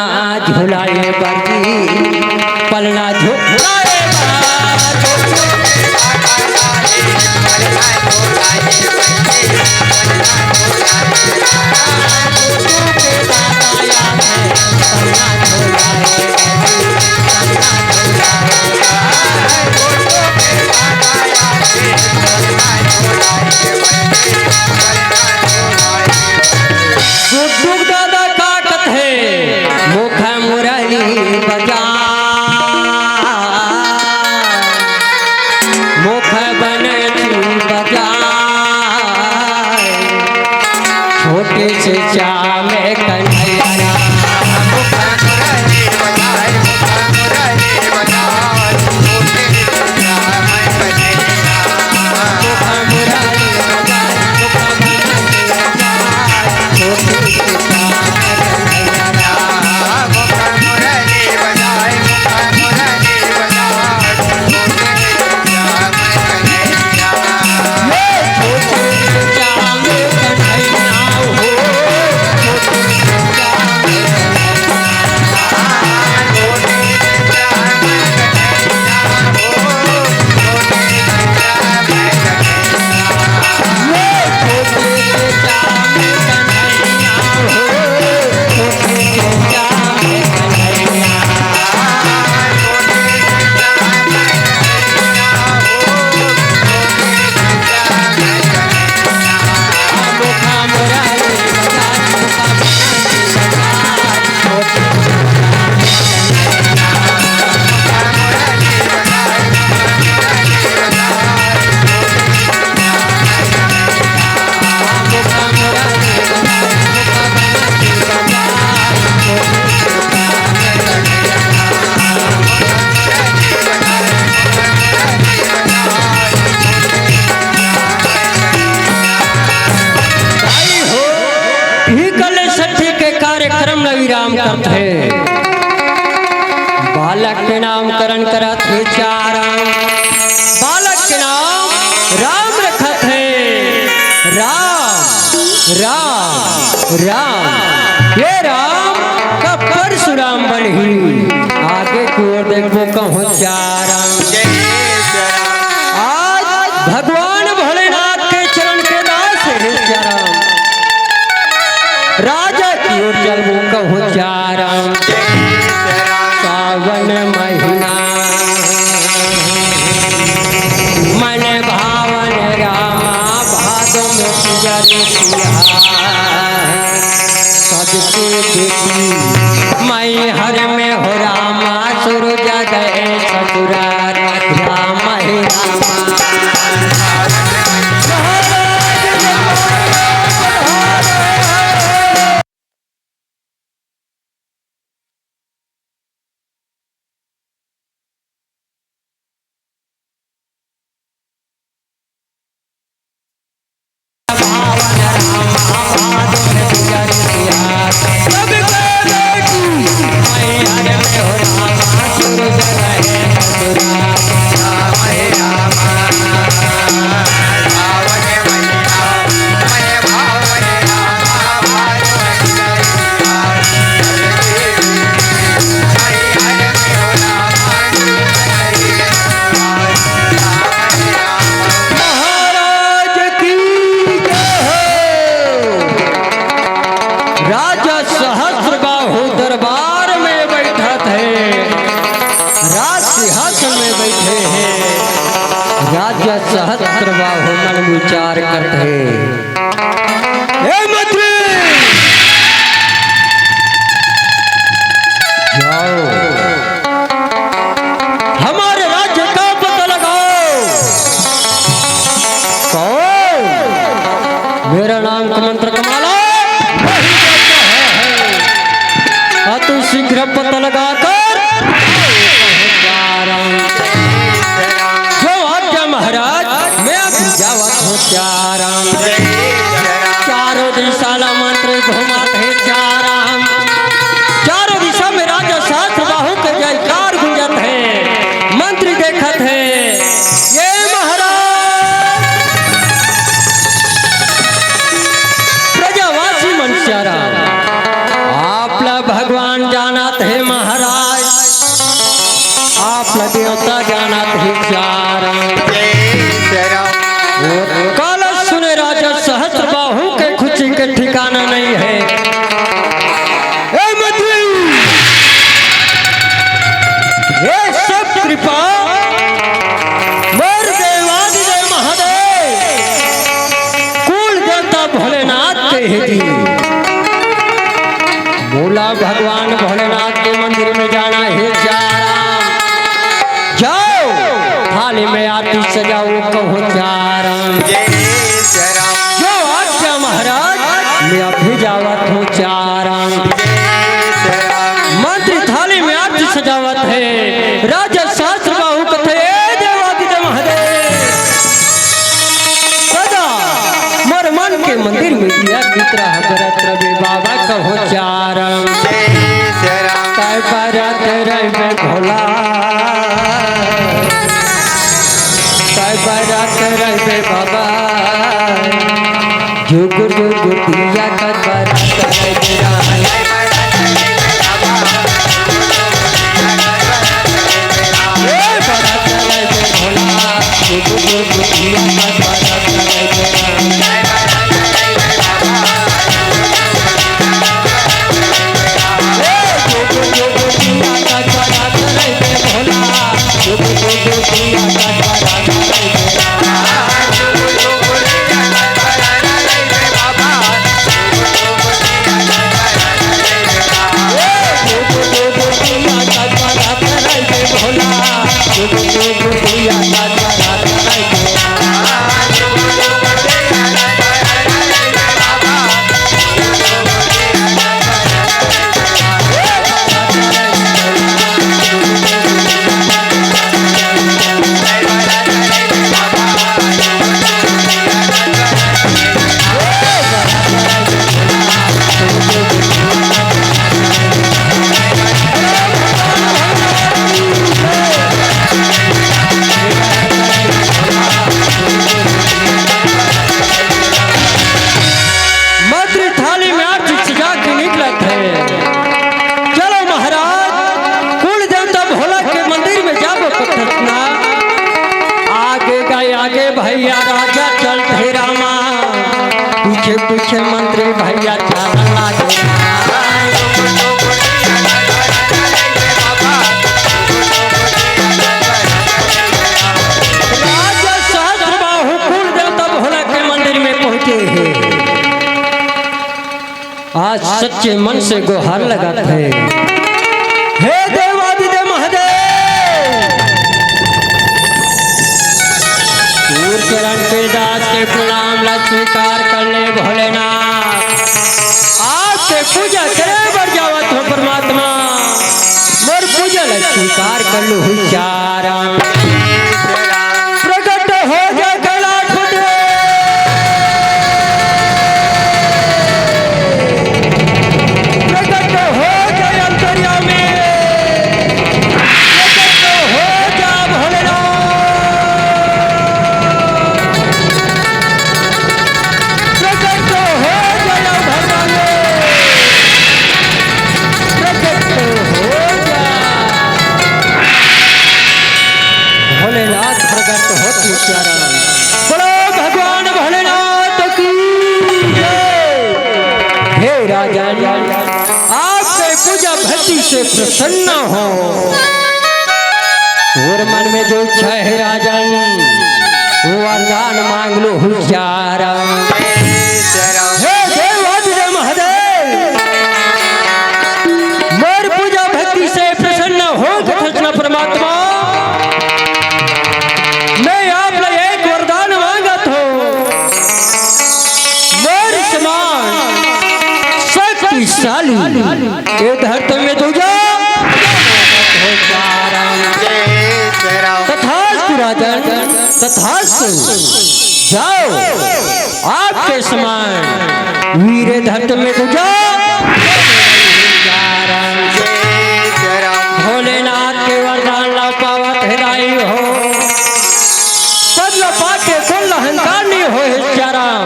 झुलाए बर जी, पलना झुलाए बर। गुड्डू के दादा का कथे, मुख मुरली बजा, मुख बनती बजा। श्याम कन्हैया राम। भाई हो, इही कले सत्य के कार्यक्रम ल विराम करत हे। बालक के नामकरण करत हे चाराम, बालक के नाम राम रखत हे। राम, राम, राम, ये राम का परशुराम बनही। आगे की ओर देखबो कहूँ चाराम। आज भगवान भोलेनाथ के चरण के दास हे चाराम। राजा की ओर चलबो कहूँ चाराम। सावन महीना मन भावन रामा, भादो में पूजा रे तिहार। सबके बेटी मैहर में हो रामा, सूरज गए ससुरार। राम हे रामा। महाराज की जय हो। राजा सहस्त्र बाहु दरबार में बैठत हे, राज सिंहासन में बैठे हे। राजा सहस्त्र बाहु मन विचार करत हे। हे मंत्री, जाओ, हमारे राज्य का पता लगाओ। कौन? मेरा नाम का मंत्र कमाला नहीं जानता है। अति शीघ्र पता लगाकर जो आज्ञा महाराज, मैं अभी जावत हूँ चाराम। चारों दिशा ला मंत्री घुमात हे चाराम। चारों दिशा में राजा सहस्त्र बाहु के जयकार गूंजत हे। मंत्री देखत हे, ये महाराज, प्रजावासी मन चाराम, आप ला भगवान जानत हे महाराज, आप ला देवता जानत हे चाराम। वो काला सुने राजा सहस्त्र बाहु के खुशी के ठिकाना नहीं हे। ए मंत्री, ये सब कृपा मोर देवादिदेव महादेव कुल देवता भोलेनाथ के हे जी। मोला भगवान भोलेनाथ के मंदिर में जाना हे चाराम। जाओ, थाली में आरती सजाओ, कहूँ चाराम। जो आज्ञा महाराज, मैं अभी जाओ। के मंदिर में दिया मित्र ह बरत रहे बाबा कहो चारम। जय श्री राम। तय बरत रहे भोला, तय बरत रहे बाबा, जुग जुग दिया कर बरत रहे राम। मंत्री थाली में आरती सजा के निकलत हे। चलो महाराज, कुल देवता भोला के मंदिर में जाबो कथस ना। आगे गए आगे भैया राजा चल हे रामा, पीछे पीछे मंत्री भैया चल लागे। राजा सहस्त्र बाहु कुल देवता भोला के मंदिर में पहुंचे हे। आज सच्चे मन से गोहार लगात हे, हे देवादिदेव महादेव, तोर चरण के दास के प्रणाम ला स्वीकार कर ले भोलेनाथ। आज से पूजा करे बर जावत हो परमात्मा, मोर पूजा ला स्वीकार कर लो हुचारा। प्रकट हो जा कैलाशपति, प्रकट हो जा अंतर्यामी, प्रकट हो जा भोलेनाथ, प्रकट हो जा भगवान, प्रकट हो जा। भोलेनाथ प्रकट होत हे प्यारा। बोलो भगवान भोलेनाथ की जय। हे राजन, आपके पूजा भक्ति से प्रसन्न हो। तोर मन में जो इच्छा हे राजन, वो वरदान मांग लो हुचारा। हे देवादिदेव महादेव, मोर पूजा भक्ति से प्रसन्न हो कथस ना परमात्मा, मैं आप ला एक वरदान मांगत हो। मोर समान शक्तिशाली ये धरती में दूजा। तथास्तु राजन, तथास्तु। जाओ, आपके समान वीर धरती में दूजा। भोलेनाथ के वरदान ला पावत हे दाई हो। पद ला पाके कुल अहंकार नहीं हो हे सियाराम।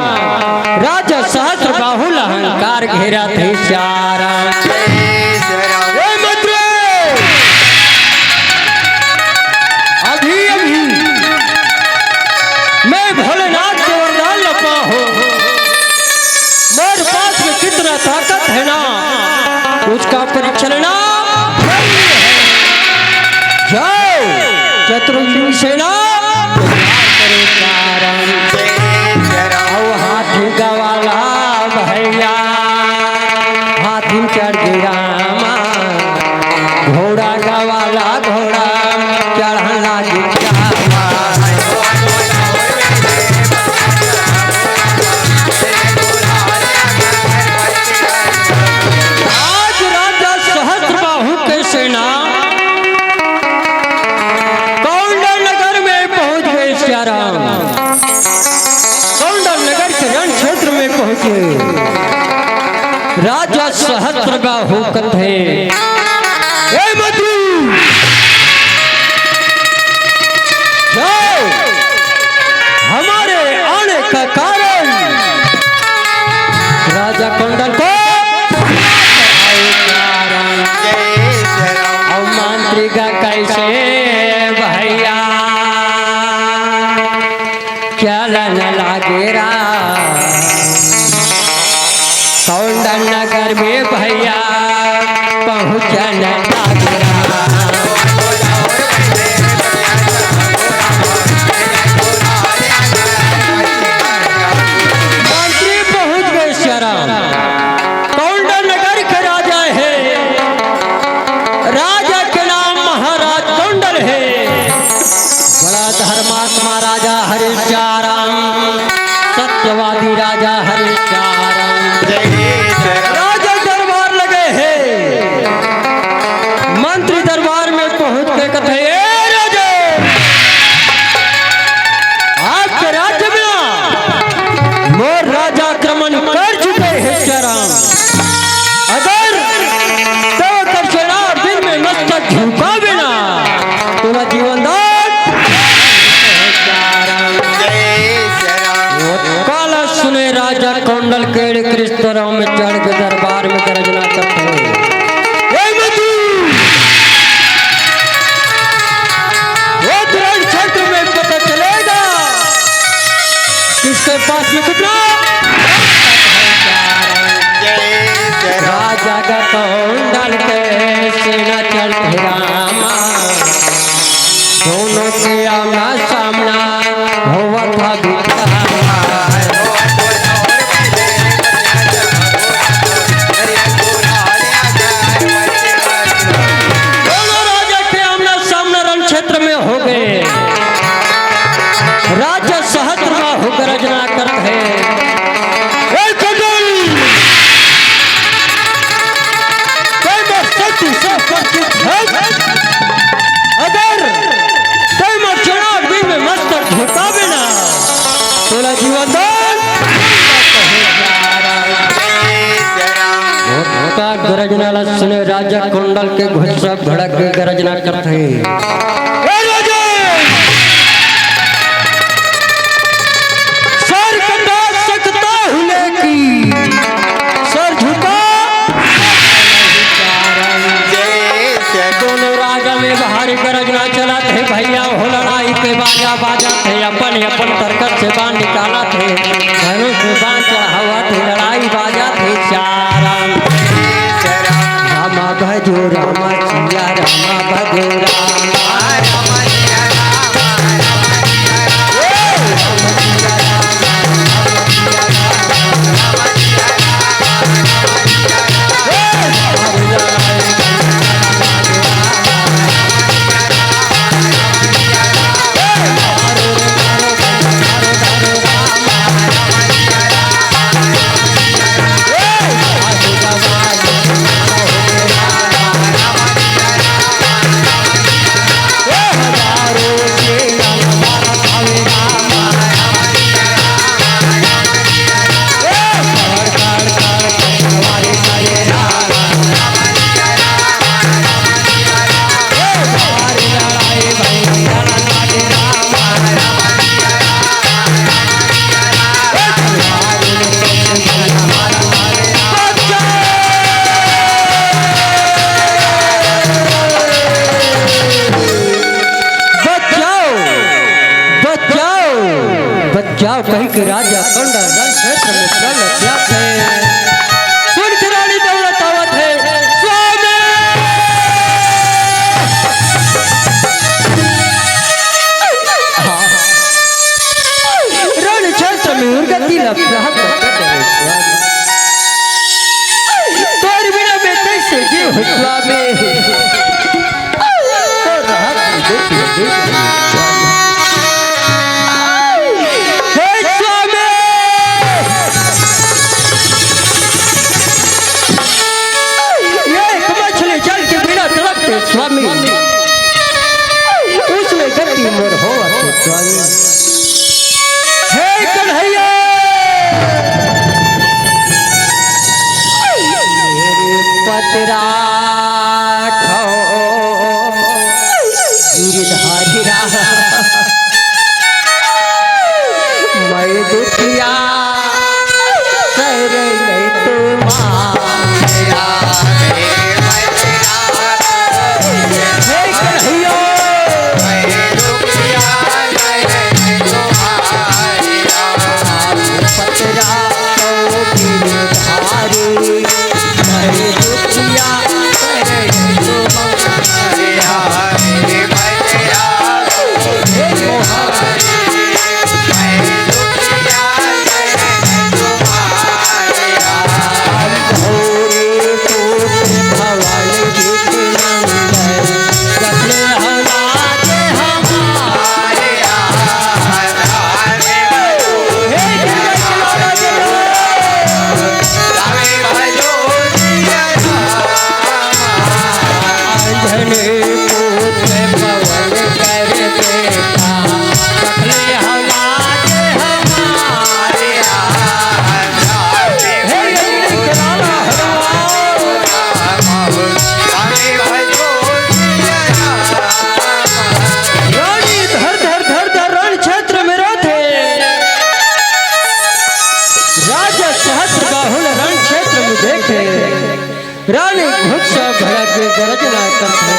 राजा सहस्त्र बाहुल अहंकार घेरत हे सियाराम। ए मंत्री, अभी अभी मैं भोलेनाथ के वरदान ला पाहो। मोर पास में कितना ताकत है ना, उसका परीक्षण ना। जाओ, शत्रुघ्न सेना, तैयार करो कारण। आओ हाथी गवाला भैया, हाथी चढ़ गया रामा, घोड़ा गवाला घोड़ा चढ़ना जी। आज राजा सहस्त्र बाहु के सेना कौंडल नगर में राजा सहस्त्र का होकत हे। ए मंत्री, जाओ, हमारे आने का कारण राजा कौंडल को और मंत्री का कैसे भैया चलन लागे रा कौंडल नगर में भैया पहुँचन लागे रा। मंत्री पहुँच गए शरण। कौंडल नगर के राजा हे। राजा के नाम महाराज कौंडल हे। बड़ा धर्मात्मा राजा हरिचारण, सत्यवादी राजा हरिचारण। राजा दरबार लगे हे। मंत्री दरबार में पहुंच के कथे, ए राजा, आपके राज्य में मोर राजा आक्रमण कर चुके हे चारण। अगर तव कर चढ़ाव दिन में मस्तक झुकावे ना, तोला जीवन दान। काला सुने राजा कौंडल केड़ कृष्ण राम में चढ़ के दरबार में गर्जना करते हैं। ए मधु! वो ग्रहण क्षेत्र में पता चलेगा किसके पास में कितना। राजा का कौंडल के सेना चल रामा, दोनों के आमना सामना होवा था बिचारा। दोनों राजा के आमना सामना रण क्षेत्र में हो गए। राजा सहस्त्र का हो गर्जना करत हे। ए कजल, तय मोर शक्ति से परिचित है। अगर तय मोर चढ़ाव दिन में मस्तक झुकावे ना, तोला जीवन दान। का गरजना ला सुने राजा कौंडल के गुस्सा भड़क के गरजना करत हे। ए राजा! सर कटा सकता हूँ लेकिन सर झुका। दोनों राजा में भारी गरजना चलत हे भैया हो, लड़ाई के बाजा बाजत हे, अपन अपन तरकस से बाण निकालत हे, धनुष में बाण चढ़ावत हे, लड़ाई बाजत हे चारण। रामा भजो रामा सिया रामा भजो रामा। बचाओ, बचाओ, बचाओ, कहिके राजा कौंडल रण क्षेत्र में चल जात हे। सुन के रानी दौड़त आवत हे, स्वामी! हाँ। रण क्षेत्र में उर्गति ला प्राप्त कर दे, स्वामी। तोर बिना मैं कैसे जीव, स्वामी? हे स्वामी, ये एक मछली जल के बिना तड़पते स्वामी, उसमें गति मोर होवत हे स्वामी। हे कन्हैया, राजा सहस्र बाहुल रण क्षेत्र में देखे, रानी घुड़सर घोड़ा के गरजना करत हे।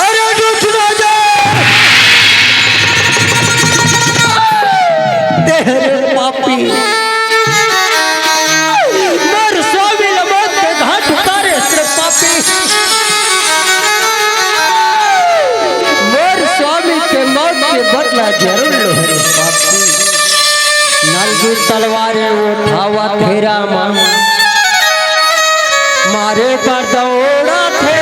अरे दूत राजा, तेरे पापी, मोर स्वामी ल मौत के घाट उतारे रे पापी। मोर स्वामी के मौत के बदला जरूर ले रे पापी। नंगी तलवारे उठावत हे रामा, मारे बर दौड़त हे।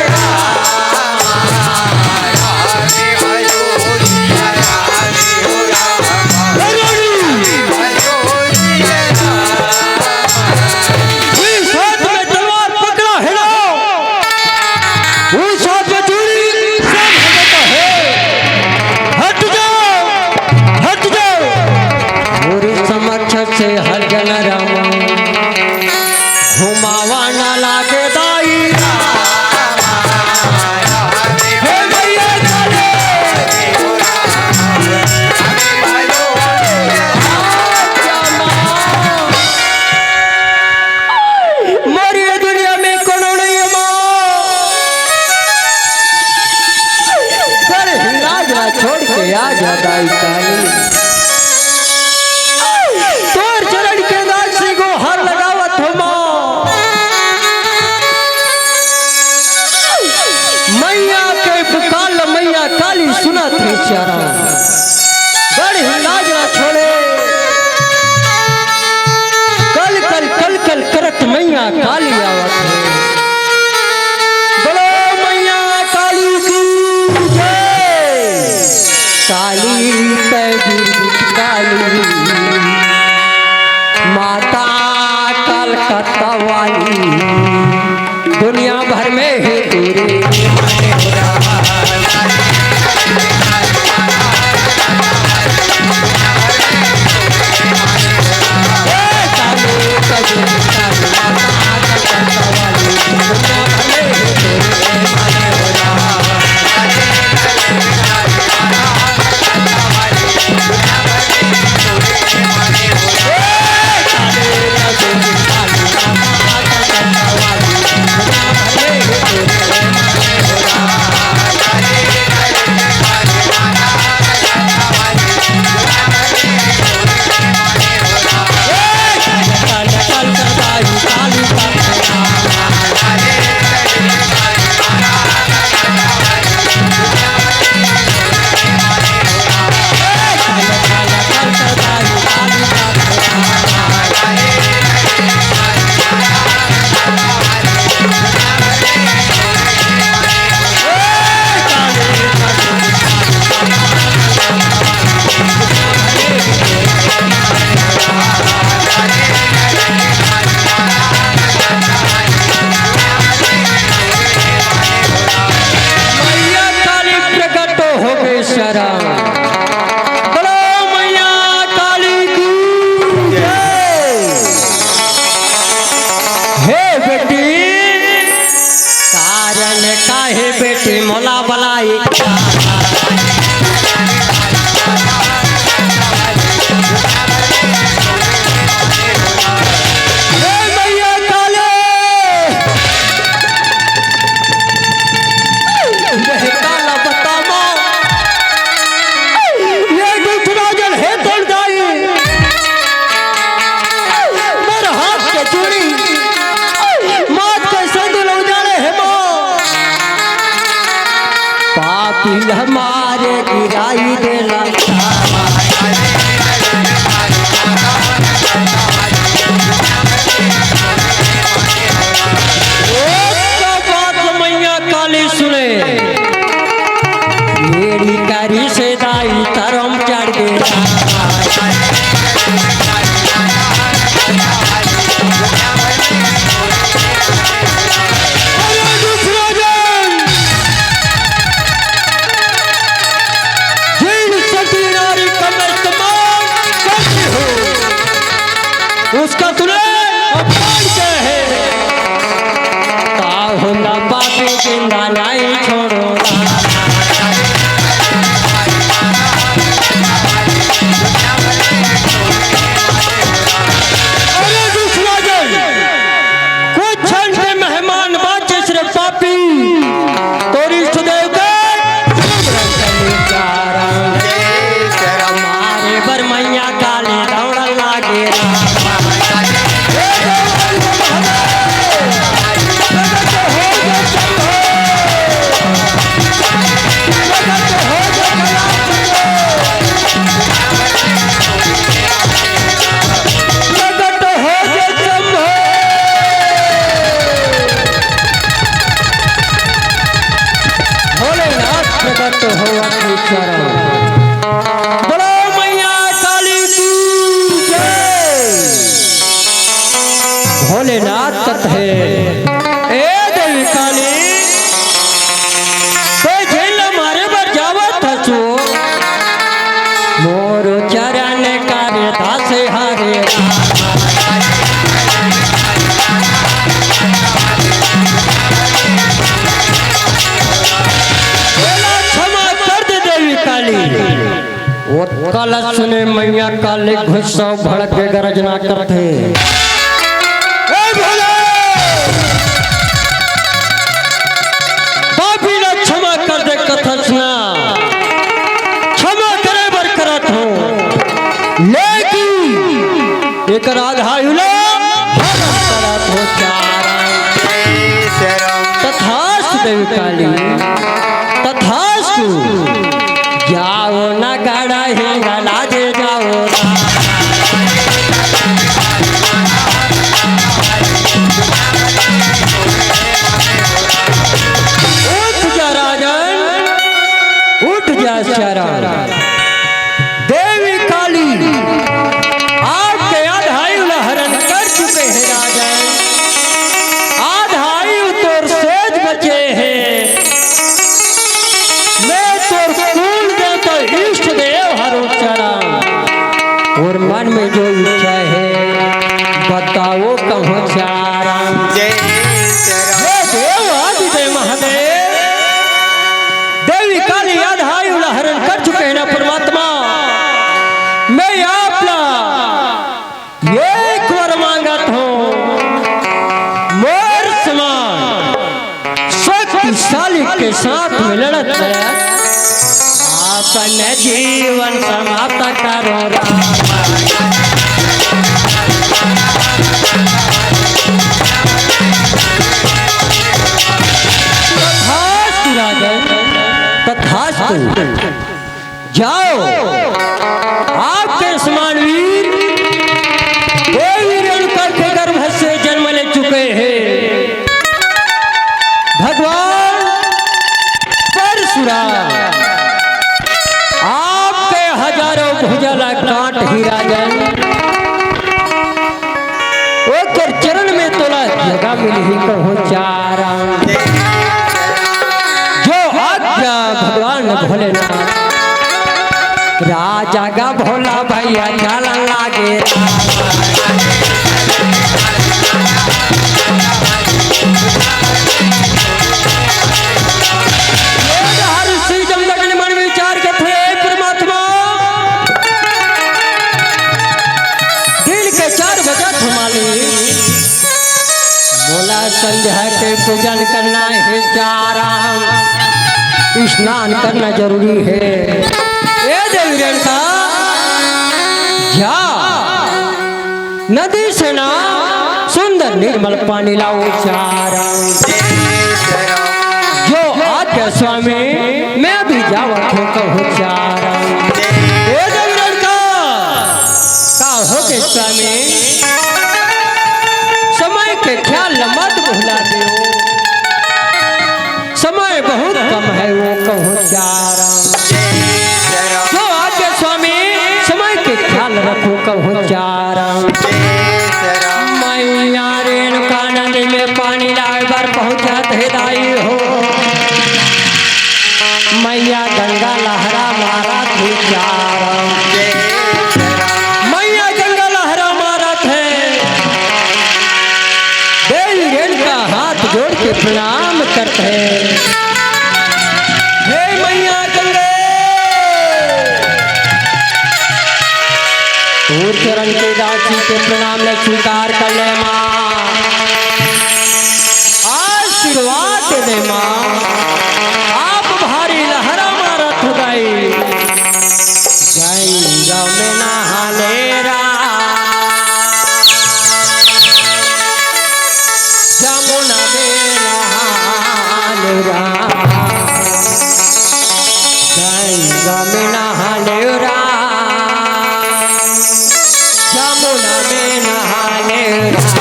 उस हाथ में तलवार पकड़ा हे ना, उस हाथ में चूड़ी, सब हटाता है। हट जाओ, हट जाओ। पूरी समक्ष से हर जन राम घुमावा ना लागे दाई। हे भैया चले। मोर ये दुनिया में कोनो नहीं हे माँ। पर हिंगाज ना छोड़ के आ जा दाई काली। तोर चरण के दास से गोहार लगावत हो माँ। मैया के पुकार ल मैया काली सुनत हे चारा। गढ़ हिंगाज ना छोड़े। कल कल कल कल करत मैया काली आवत हे। बोलो मैया काली की जय। काली कै दुर्गा काली, माता कलकत्ता वाली, दुनिया भर में हे तेरे। मैया काली प्रकट हो गई शरण। बोलो मैया काली की जय। हे बेटी, कारण काहे बेटी मोला बलाई? हे मैया काली, बेटा ला बतावा, ये दूसरा जन हे तोड़ जाई। मोर हाथ के चूड़ी, माथ के संग लो जाने हे माँ। पापी हमारे गिराई देला। ओ बात मैया काली सुने। मेरी करी से दाई धर्म चढ़ गया। अरे दूसरा जन, जिन सती नारी कमर कमाल करती हो, उसका तूने अपमान किया है। का होला पापी जिंदा नहीं छोड़ो। भोलेनाथ कथे, ए देवी काली, ते जेल मारे बर जावत हसु, मोर चरण करे दास हरे। बोला, क्षमा कर दे देवी काली। ओतका ल सुने मइया काली गुस्सा भड़क के गरजना करथे। ए भोले! पापी ल क्षमा कर दे कथस ना। क्षमा करे बर करत हों। लेकिन एकर आधा आयु ल हरण करत हों चारण। तथास्तु देवी काली। तथास्तु। जाओ ना गड़ा हिंगला जे जाओ ना। उठ जा राजन, उठ जा चारण। देवी काली, आपके आधा आयु ला हरण कर चुके हैं राजन। आधा आयु तोर सेज बचे हैं। मैं तोर कुल देवता इष्ट देव हरो चरण। और मन में जो इच्छा है, बताओ कहो चारण। जय श्री राम। हे देव आदि देव महादेव, देवी काली आधा आयु ला हरण कर चुके हैं ना परमात्मा। मैं आप ला एक वर मांगत हों, मोर समान शक्तिशाली के साथ में लड़त लड़त अपन जीवन समाप्त करो राम। तथास्तु राजन, तथास्तु। जाओ, आपके समान वीर देवी रेणुका के गर्भ से जन्म ले चुके हैं। भगवान परशुराम, आपके हजारों भुजा ला काट ही राजन। ओकर चरण में तोला जगह मिलही कहो चारण। जो आज्ञा भगवान भोलेनाथ। राजा गा भोला भैया चलन लागे। हर श्री जमदग्नि मन विचार के थे परमात्मा। दिन के चार बजत हे मालिक, मोला संध्या के पूजन करना हे चारण, स्नान करना जरूरी हे। ए देवी रेणुका, जा नदी से ना सुंदर निर्मल पानी लाओ चारण। जो आज्ञा स्वामी, मैं भी जावत हों कहूँ चारण। ए देवी रेणुका, का हो गे स्वामी, समय के ख्याल मत भुला देव। समय बहुत कम हे वो कहूँ चारण। जो आज्ञा स्वामी, समय के ख्याल रखो कहूँ चारण। मैया रेणुका नदी में पानी लाए बर पहुँचत हे दाई हो। मैया गंगा लहरा मारत हे चारण। मैया गंगा लहरा मारत हे। देवी रेणुका हाथ जोड़ के प्रणाम करत हे। हे मैया गंगे, तोर चरण के दासी के प्रणाम ल स्वीकार कर ले माँ। आशीर्वाद दे माँ, आप भारी लहरा मारत हो दाई। गंगा में नहा ले राम, जमुना में नहा ले राम, गंगा में नहा ले राम, जमुना में नहा ले राम।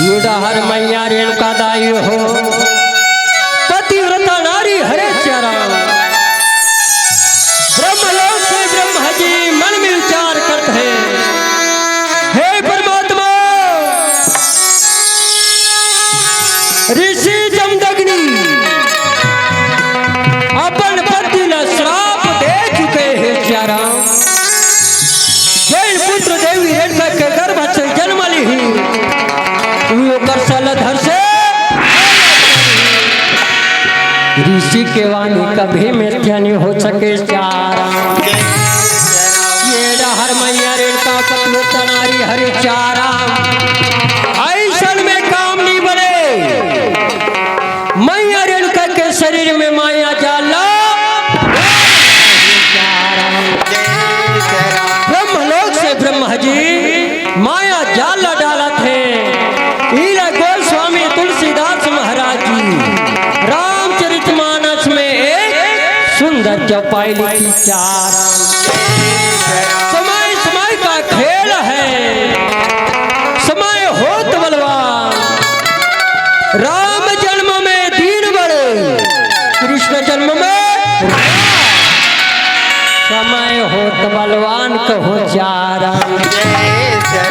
ये डहर मैया रेणुका दाई हो, पतिव्रता नारी हरे सिया राम। ब्रह्मलोक से ब्रह्मा जी मन में विचार करत हे, हे परमात्मा, ऋषि जमदग्नि अपन पति ला श्राप दे चुके हे सिया राम। जैन पुत्र देवी रेणुका के गर्भ से जन्म लिही, ओकर सलधर से ऋषि के वाणी कभी मिथ्या नहीं हो सके सिया राम। ये डहर मैया रेणुका पतिव्रता नारी हरे सिया राम। ऐसन में काम नहीं बने। मैया रेणुका के शरीर में माया जाल ला, ब्रह्मलोक से ब्रह्मा जी माया जाल ला डालत हे। इला गोस्वामी तुलसीदास महाराज जी रामचरितमानस में एक सुंदर चौपाई लिखी सिया राम। समय समय का खेल है, समय होत बलवान। राम जन्म में दीन बड़े, कृष्ण जन्म में समय होत बलवान कहूँ सिया राम।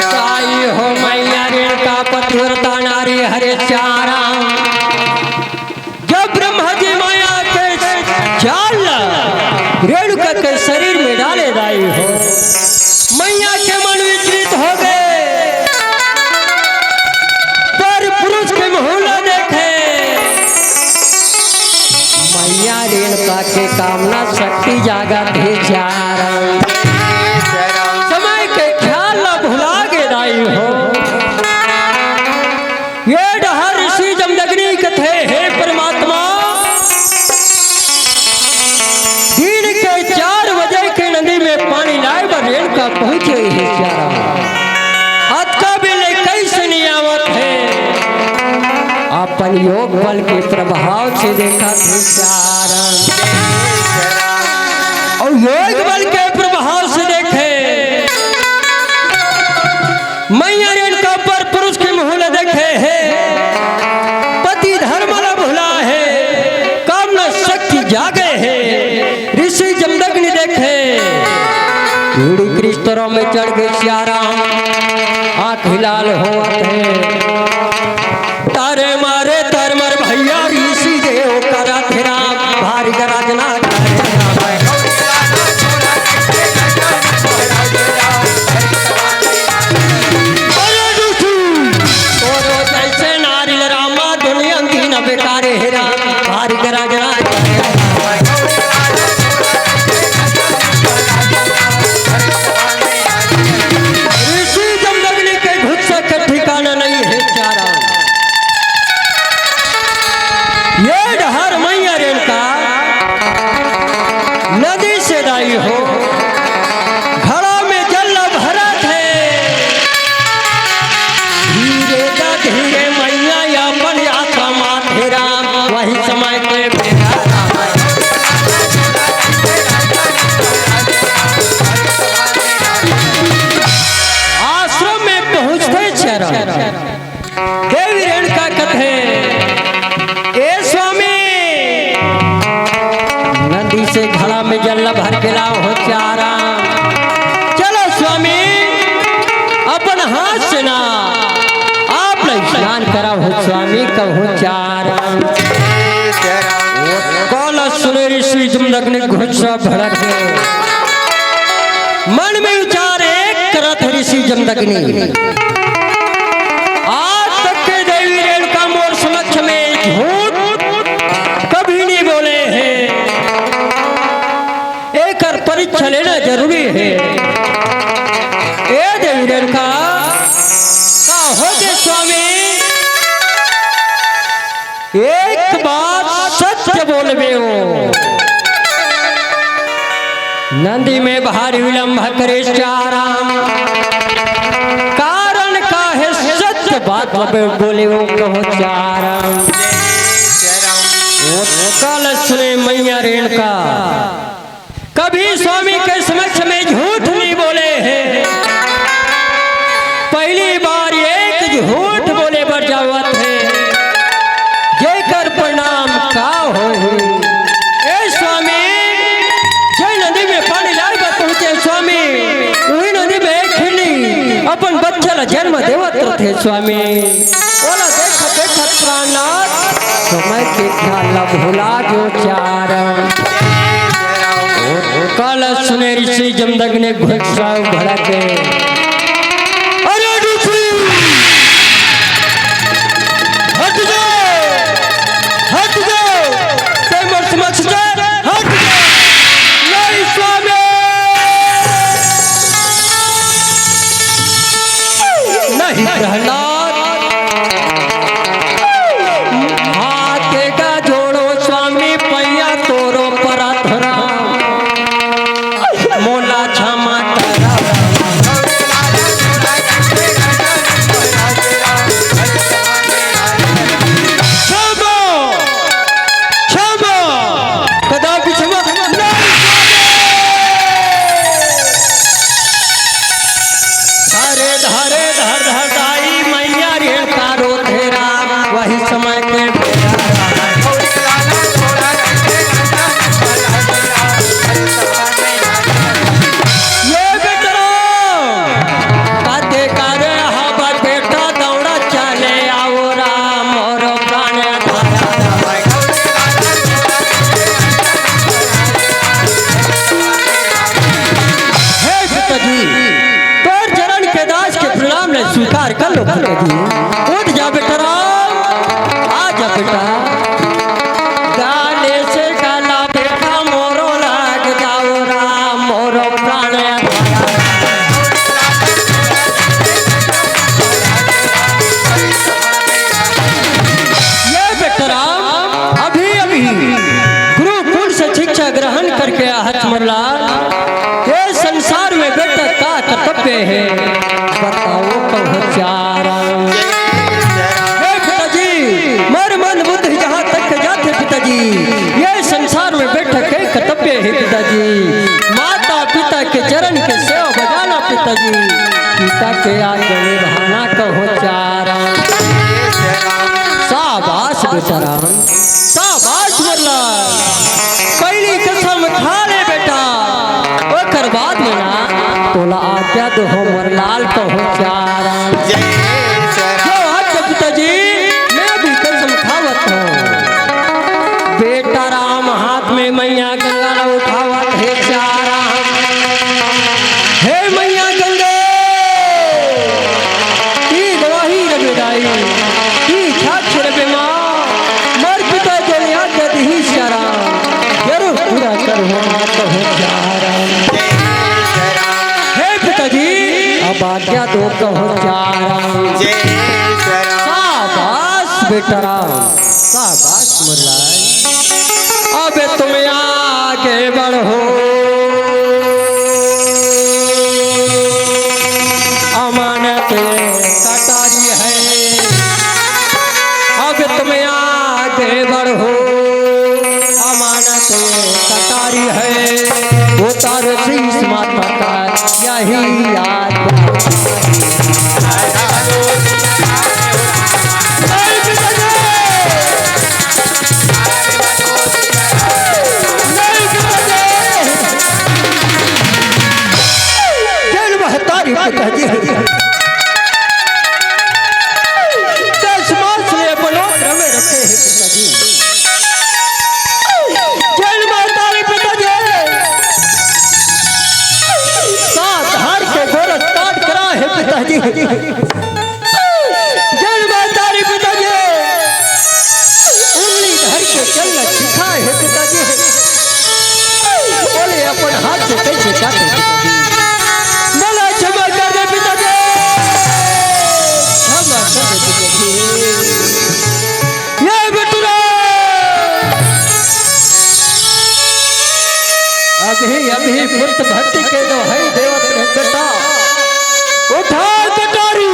ताई हो मैया रेणुका पतिव्रता नारी हरे सिया राम। जब ब्रह्मा जी माया के जाल ला रेणुका के शरीर में डाले दाई हो, मैया के मन विचलित हो गए। पर पुरुष के मुँह ला देखे, मैया रेणुका के कामना शक्ति जागत हे सिया राम। समय के ख्याल ला भुला गे दाई हो। ये डहर ऋषि जमदग्नि कथे, हे परमात्मा, दिन के चार बजे के नदी में पानी लाए बर रेणुका पहुंचे हे सिया राम। अतका बेले कैसे नहीं आवत हे? अपन योग बल के प्रभाव से देखत हे सिया राम। और योग बल के प्रभाव से देखे, मैया रेणुका पर पुरुष के मुँह ला देखे हे, पति धर्म ला भुला हे, कामना शक्ति जागे हे। ऋषि जमदग्नि देखे, घोड़ी कृष्ण में चढ़ गे सिया राम, आँख लाल होवत हे। तारे मारे तार मार भैया ऋषि देव करा थे राम, भारी गरजना। तोरो जैसे नारियल रामा दुनिया दीन बेकारे हे राम, भारी गरजना। ऋषि जमदग्नि के गुस्सा के ठिकाना नहीं हे सिया राम। ये डहर मैया रेणुका नदी से दाई हो, घड़ा में जल भरत हे। धीरे दा धीरे मैया अपन आत्मा माथे राम, वही समय के बेरा राम। आश्रम में पहुँचते सिया राम, देवी रेणुका कथे, ए स्वामी, नदी से घड़ा में जल भर के लाओ हो सिया राम। चलो स्वामी, अपन हाथ से ना आप ला स्नान कराओ हो स्वामी, कहूँ सिया राम। काला सुने ऋषि जमदग्नि गुस्सा भड़क गए। मन में विचार एक करत हे ऋषि जमदग्नि, आज तक के देवी रेणुका मोर समक्ष में झूठ कभी नहीं बोले हे, एकर परीक्षा लेना जरूरी हे। ए देवी रेणुका, का हो गे स्वामी? एक बात सत्य बोलबे हो। नदी में भारी विलंब करे सिया राम, कारण का हे सत्य बात बोले हो कहो सिया राम। वो कल सुने मैया रेणुका कभी स्वामी के समक्ष में झूठ नहीं बोले हे। पहली बार एक झूठ बोले बर जन्म देवत रथे स्वामी। ओला देखत देखत प्राणनाथ समय के ख्याल ला भुला गयो चार। काला सुने ऋषि जमदग्नि घुड़सवार घोड़ा के, अरे ऋषि, हट जा, हट जा, ते मोर समक्ष से हट जा। नहीं स्वामी, नहीं प्रहलाद, हाथ का जोड़ो स्वामी, पैया तोरो प्रार्थना, मोला क्षमा करा। क्षमा, क्षमा, कदापि क्षमा नहीं। धरे धरे धर धर दाई मैया रे तारो धेरा, वही समय के बेरा। ये बेटराम, काते कारे हवा बेटा दौड़ा चले आओ राम मोरो प्राण धारा। हे पिताजी, तोर चरण के दास के प्रणाम ले स्वीकार कर लो पिताजी। उठ जा बेटा राम, आ जा बेटा। गाले से गाला बेटा मोरो लाग जाओ राम, मोरो प्राण। ये बेटा राम, अभी अभी गुरुकुल से शिक्षा ग्रहण करके आहत मोर लाल, ये संसार में बेटा का कर्तव्य है, बताओ कहो चारा। हे पिताजी, मोर मन बुद्धि जहाँ तक जाथे पिताजी, ये संसार में बेटा के कर्तव्य है पिताजी। माता पिता के चरण के सेवा बजाना पिताजी, पिता के आज्ञा निभाना कहो चारा। शाबाश बेटा राम, शाबाश मोर लाल। पहली कसम खा ले बेटा, ओकर बाद में ना तोला आज्ञा दो मोर लाल कहो चारा। जो हाथ पिताजी, मैं भी कसम खावत हूँ। बेटा राम हाथ में मैया गंगा ला उठावत हे चारा। हे मैया गंगे, की गवाही रबे दाई, की साक्ष्य रबे माँ, मोर पिता जो यहाँ के दिही चारा, जरूर पूरा करो माँ कहो चारा। हे पिताजी, अब आज्ञा दो कहो चारा। शाबाश बेटा राम। शाबाश मोर लाल। अब तुम आगे बढ़ो, अमानत कटारी है। अब तुम आगे बढ़ो, अमानत कटारी है। उतारो शीश माता का यही याद। जय महतारी पिताजी। दस मास ले अपनो रमे रखे हे पिताजी। जय महतारी पिताजी। सात हार के गोरस काट करा हे पिताजी। जय महतारी पिताजी। उंगली धर के चलना सिखाए हे पिताजी। बोले अपन हाथ से कैसे काटे पिताजी। बोला क्षमा कर दे पिताजी। क्षमा कर दे पिताजी। ये बेटुरा। अभी, अभी पुत्र भक्ति के दोहाई देवत ने बेटा। उठा कटारी।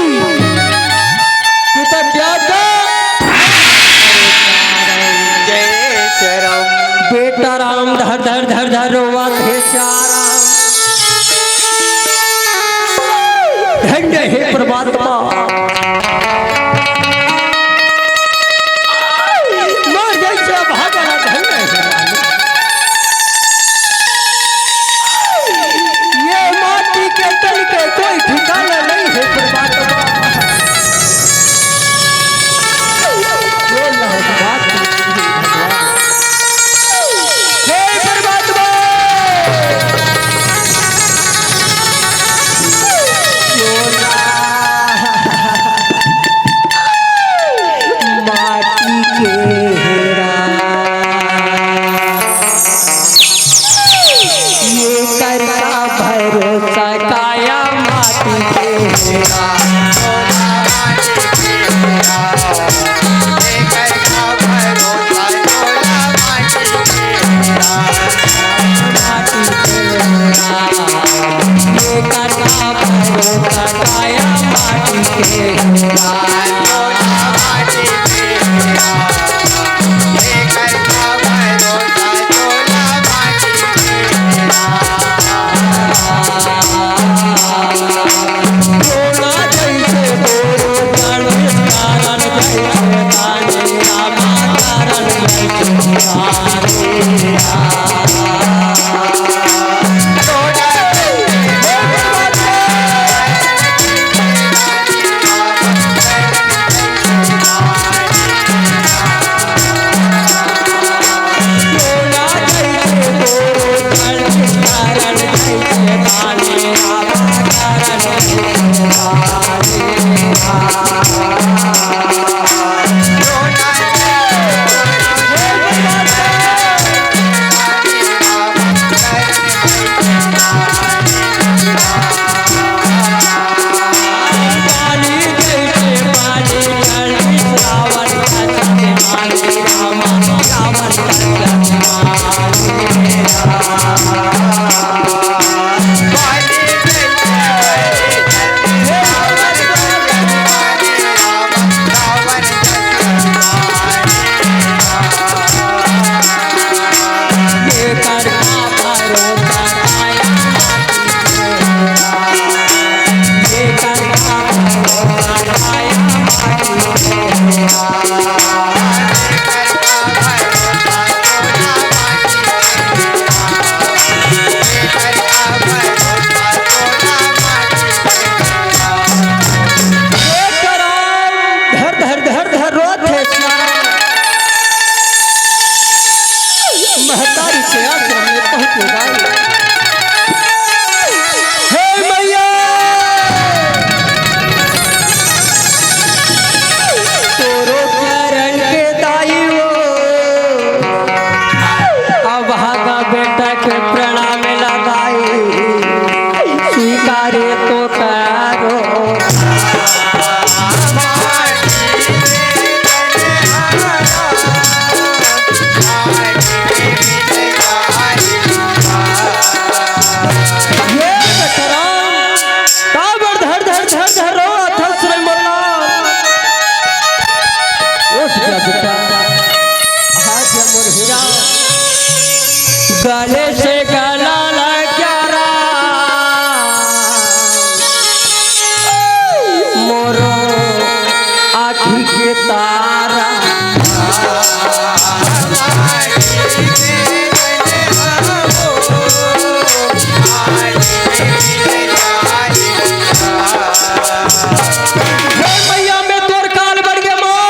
काया माटी के धर, धर, धर, धर, रोत हे श्याम। महतारी के आश्रम में पहुंच गए। हे मैया, तोरो चरण के दाई हो, अभागा बेटा के प्रणाम लगाई, स्वीकारे तो करो। ये बेचारा काबर धर धर धर धर रोवत हस रे मोर लाल। उठ जा बेटा, हाथ जा मोर हीरा। गले से गला लग जा रहा, मोरो आँखी के तारा। हे मैया, मैं तोर काल बढ़ गे माँ।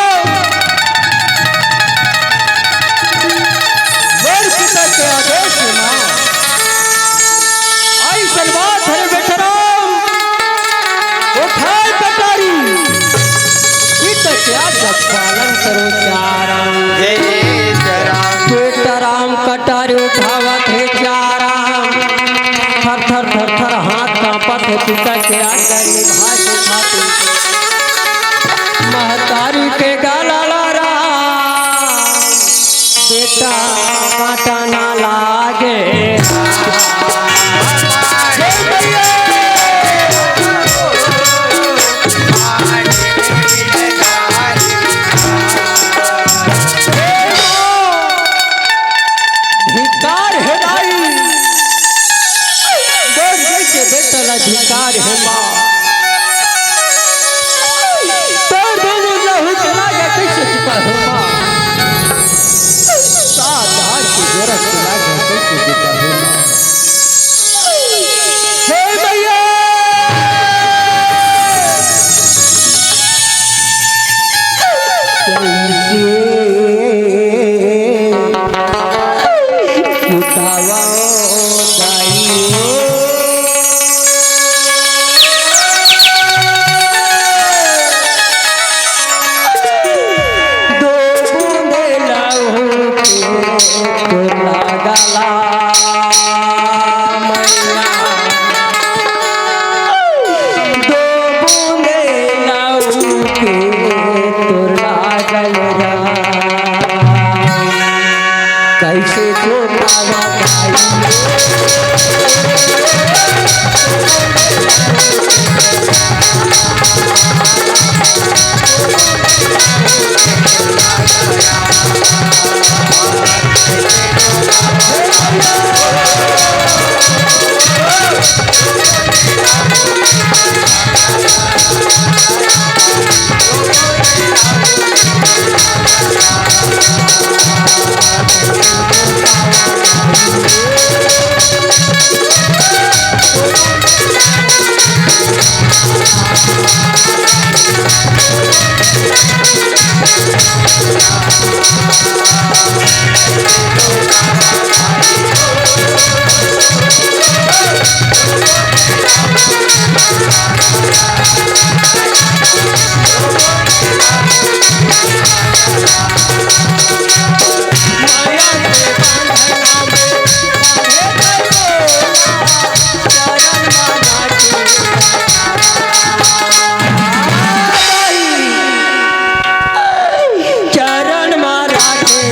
मोर पिता के आदेश हे माँ। अइसन बात हरे बेटा राम, उठाय कटारी, पिता के आज्ञा पालन करो चारा। जय जय राम। बेटा राम कटारी उठावत हे चारा, थर थर थर थर हाथ कांपत हे, पिता के आज्ञा निभाय के खातिर। महतारी के गला ला राम, बेटा कांटा ना लागे। हे भैया। धिक्कार हे दाई, तोर जइसे बेटा ला धिक्कार हे माँ। तोर दोनों लहू के लागे कइसे चुका हे माँ। सात हाथ के जोरा के लागे कइसे चुका हे माँ। हे भैया। चरण मा राखे।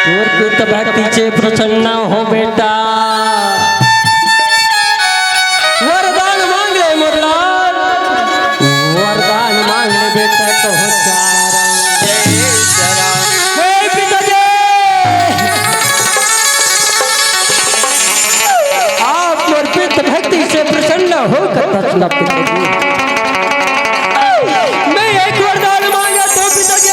तोर पित भक्ति से प्रसन्न हो बेटा। वरदान मांग ले मोर लाल, वरदान मांग ले बेटा, कहो चारण। हे पिताजी, आप मोर पित भक्ति से प्रसन्न होकर तत्क्षण पिताजी, मैं एक वरदान मांगा तो पिताजी,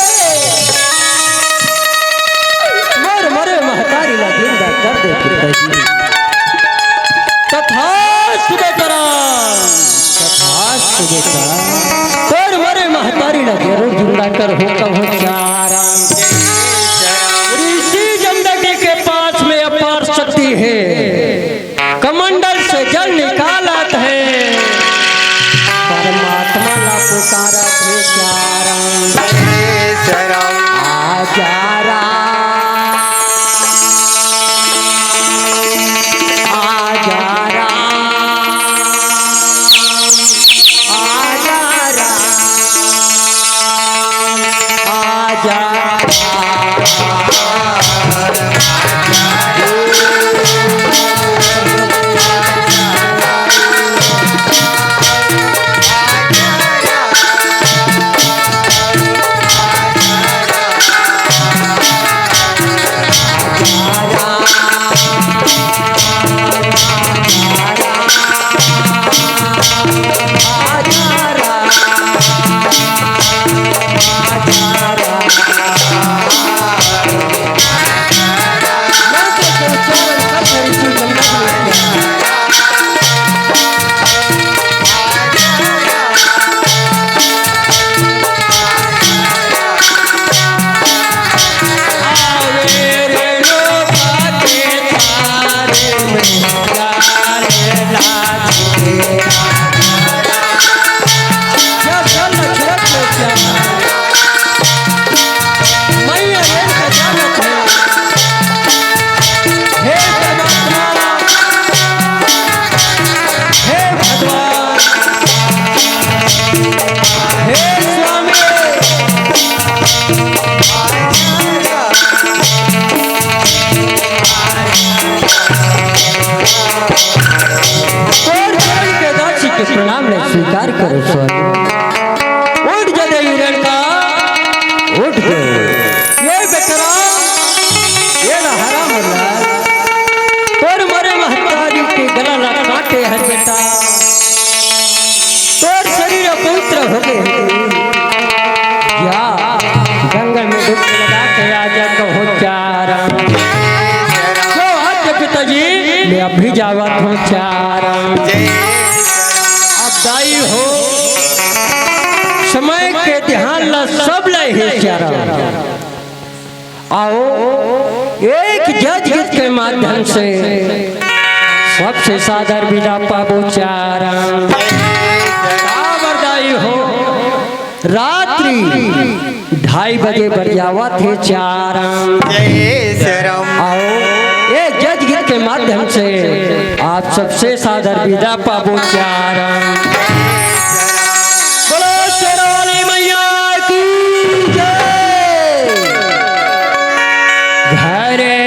मोर मरे महतारी ला जिंदा कर दे पिताजी। तथास्तु बेटा राम, तथास्तु बेटा। तोर मरे महतारी ला जरूर जिंदा कर हो कहो चारण। ऋषि जमदग्नि के पास में अपार शक्ति है। कमंडल से जल निकालत हे, परमात्मा ला पुकारत हे, चारण। आजा राम, आजा राम, आजा राम, आजा राम। हे परमात्मा, हे भगवान, हे स्वामी। तोर चरण के दासी के प्रणाम ला स्वीकार करो स्वामी। उठ जा देवी रेणुका, उठ जा। ये बेटरा, ये लहरा मल्ला, तोर मरे महतारी के गला ला काटे हे बेटा। तोर शरीर अपवित्र हो गए हे। जा, जंगल में डुबकी लगा के आ जा, कहो चारण। जो आज पिताजी, मैं अभी जावत हूँ चारण। अब दाई हो, समय के ध्यान ला सब ला हे चारण, आओ एक जज गीत के माध्यम से सबसे सादर विदा पाबो चारण। का बरदाई हो, रात्रि ढाई बजे बरजावत हे चारण। जय श्री राम। आओ एक जज गीत के माध्यम से आप सबसे सादर विदा पाबो चारण। बोलो शेरावाली मैया की जय। घरे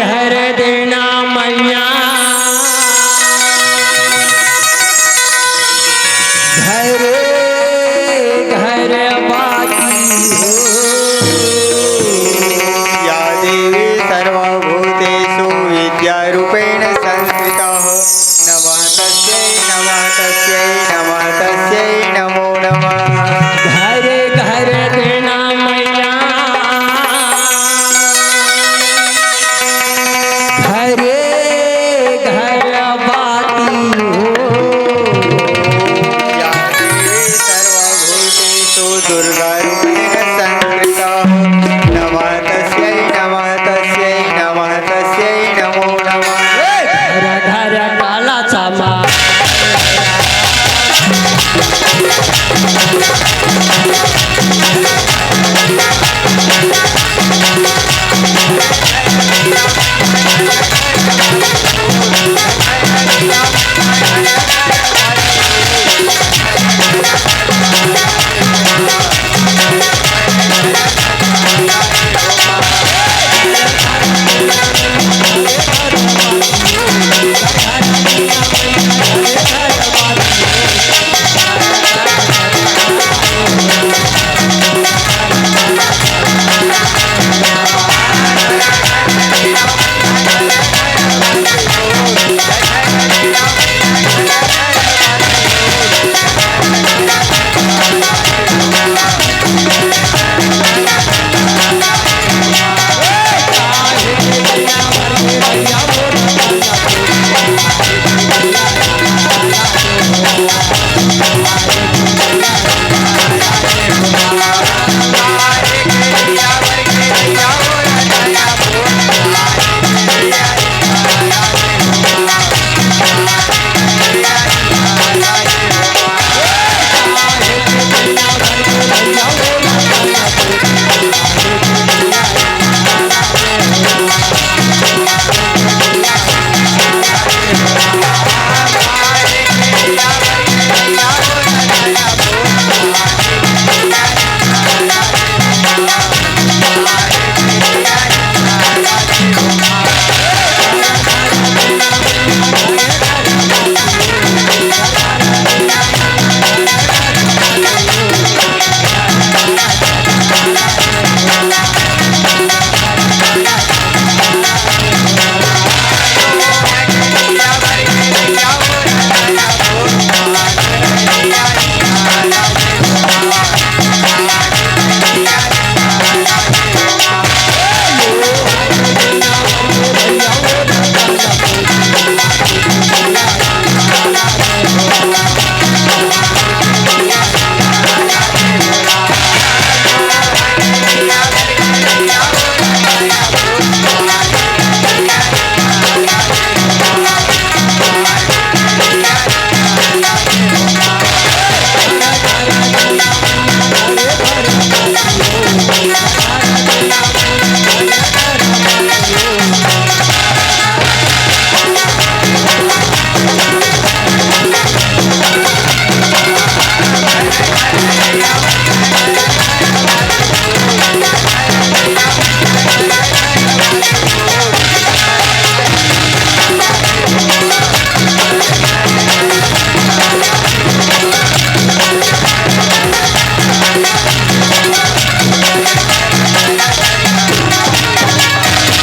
घर देना मैया, घरे घर बाती हो। या देवी सर्वभूतेषु विद्यारूपेण संस्थिता। नमः तस्यै नमः तस्यै नमः तस्यै नमो नमः। घरे घर देना मैया, घरे घर बाती हो। या देवी सर्वभूतेषु दुर्गारूपेण संस्थिता। नमः तस्यै नमः तस्यै नमः तस्यै नमो नमः। घर घर काला सामा।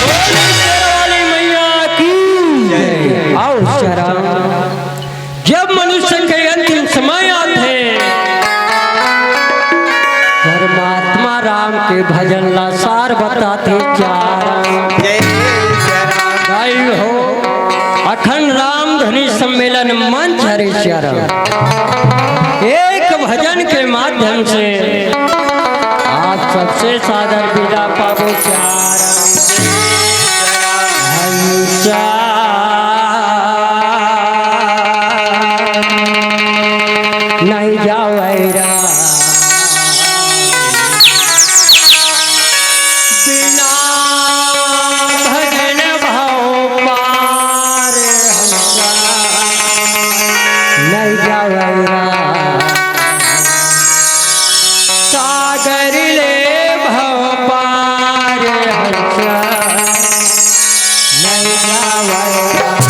बोले शेरावाली मैया की जय। आओ चरण। जब मनुष्य के अंतिम समय आथे, परमात्मा राम के भजन ला सार बताथे चारण। जय श्री राम। गाई हो, अखंड राम धुनी सम्मेलन मंच हरे चारण। एक भजन के माध्यम से आप सबसे सादर बिदा पाबो चार हंसा। नहीं जावै राम बिना भजन भव पार हंसा। नहीं जावै राम सागर ले भव पार हंसा। नहीं जावै राम।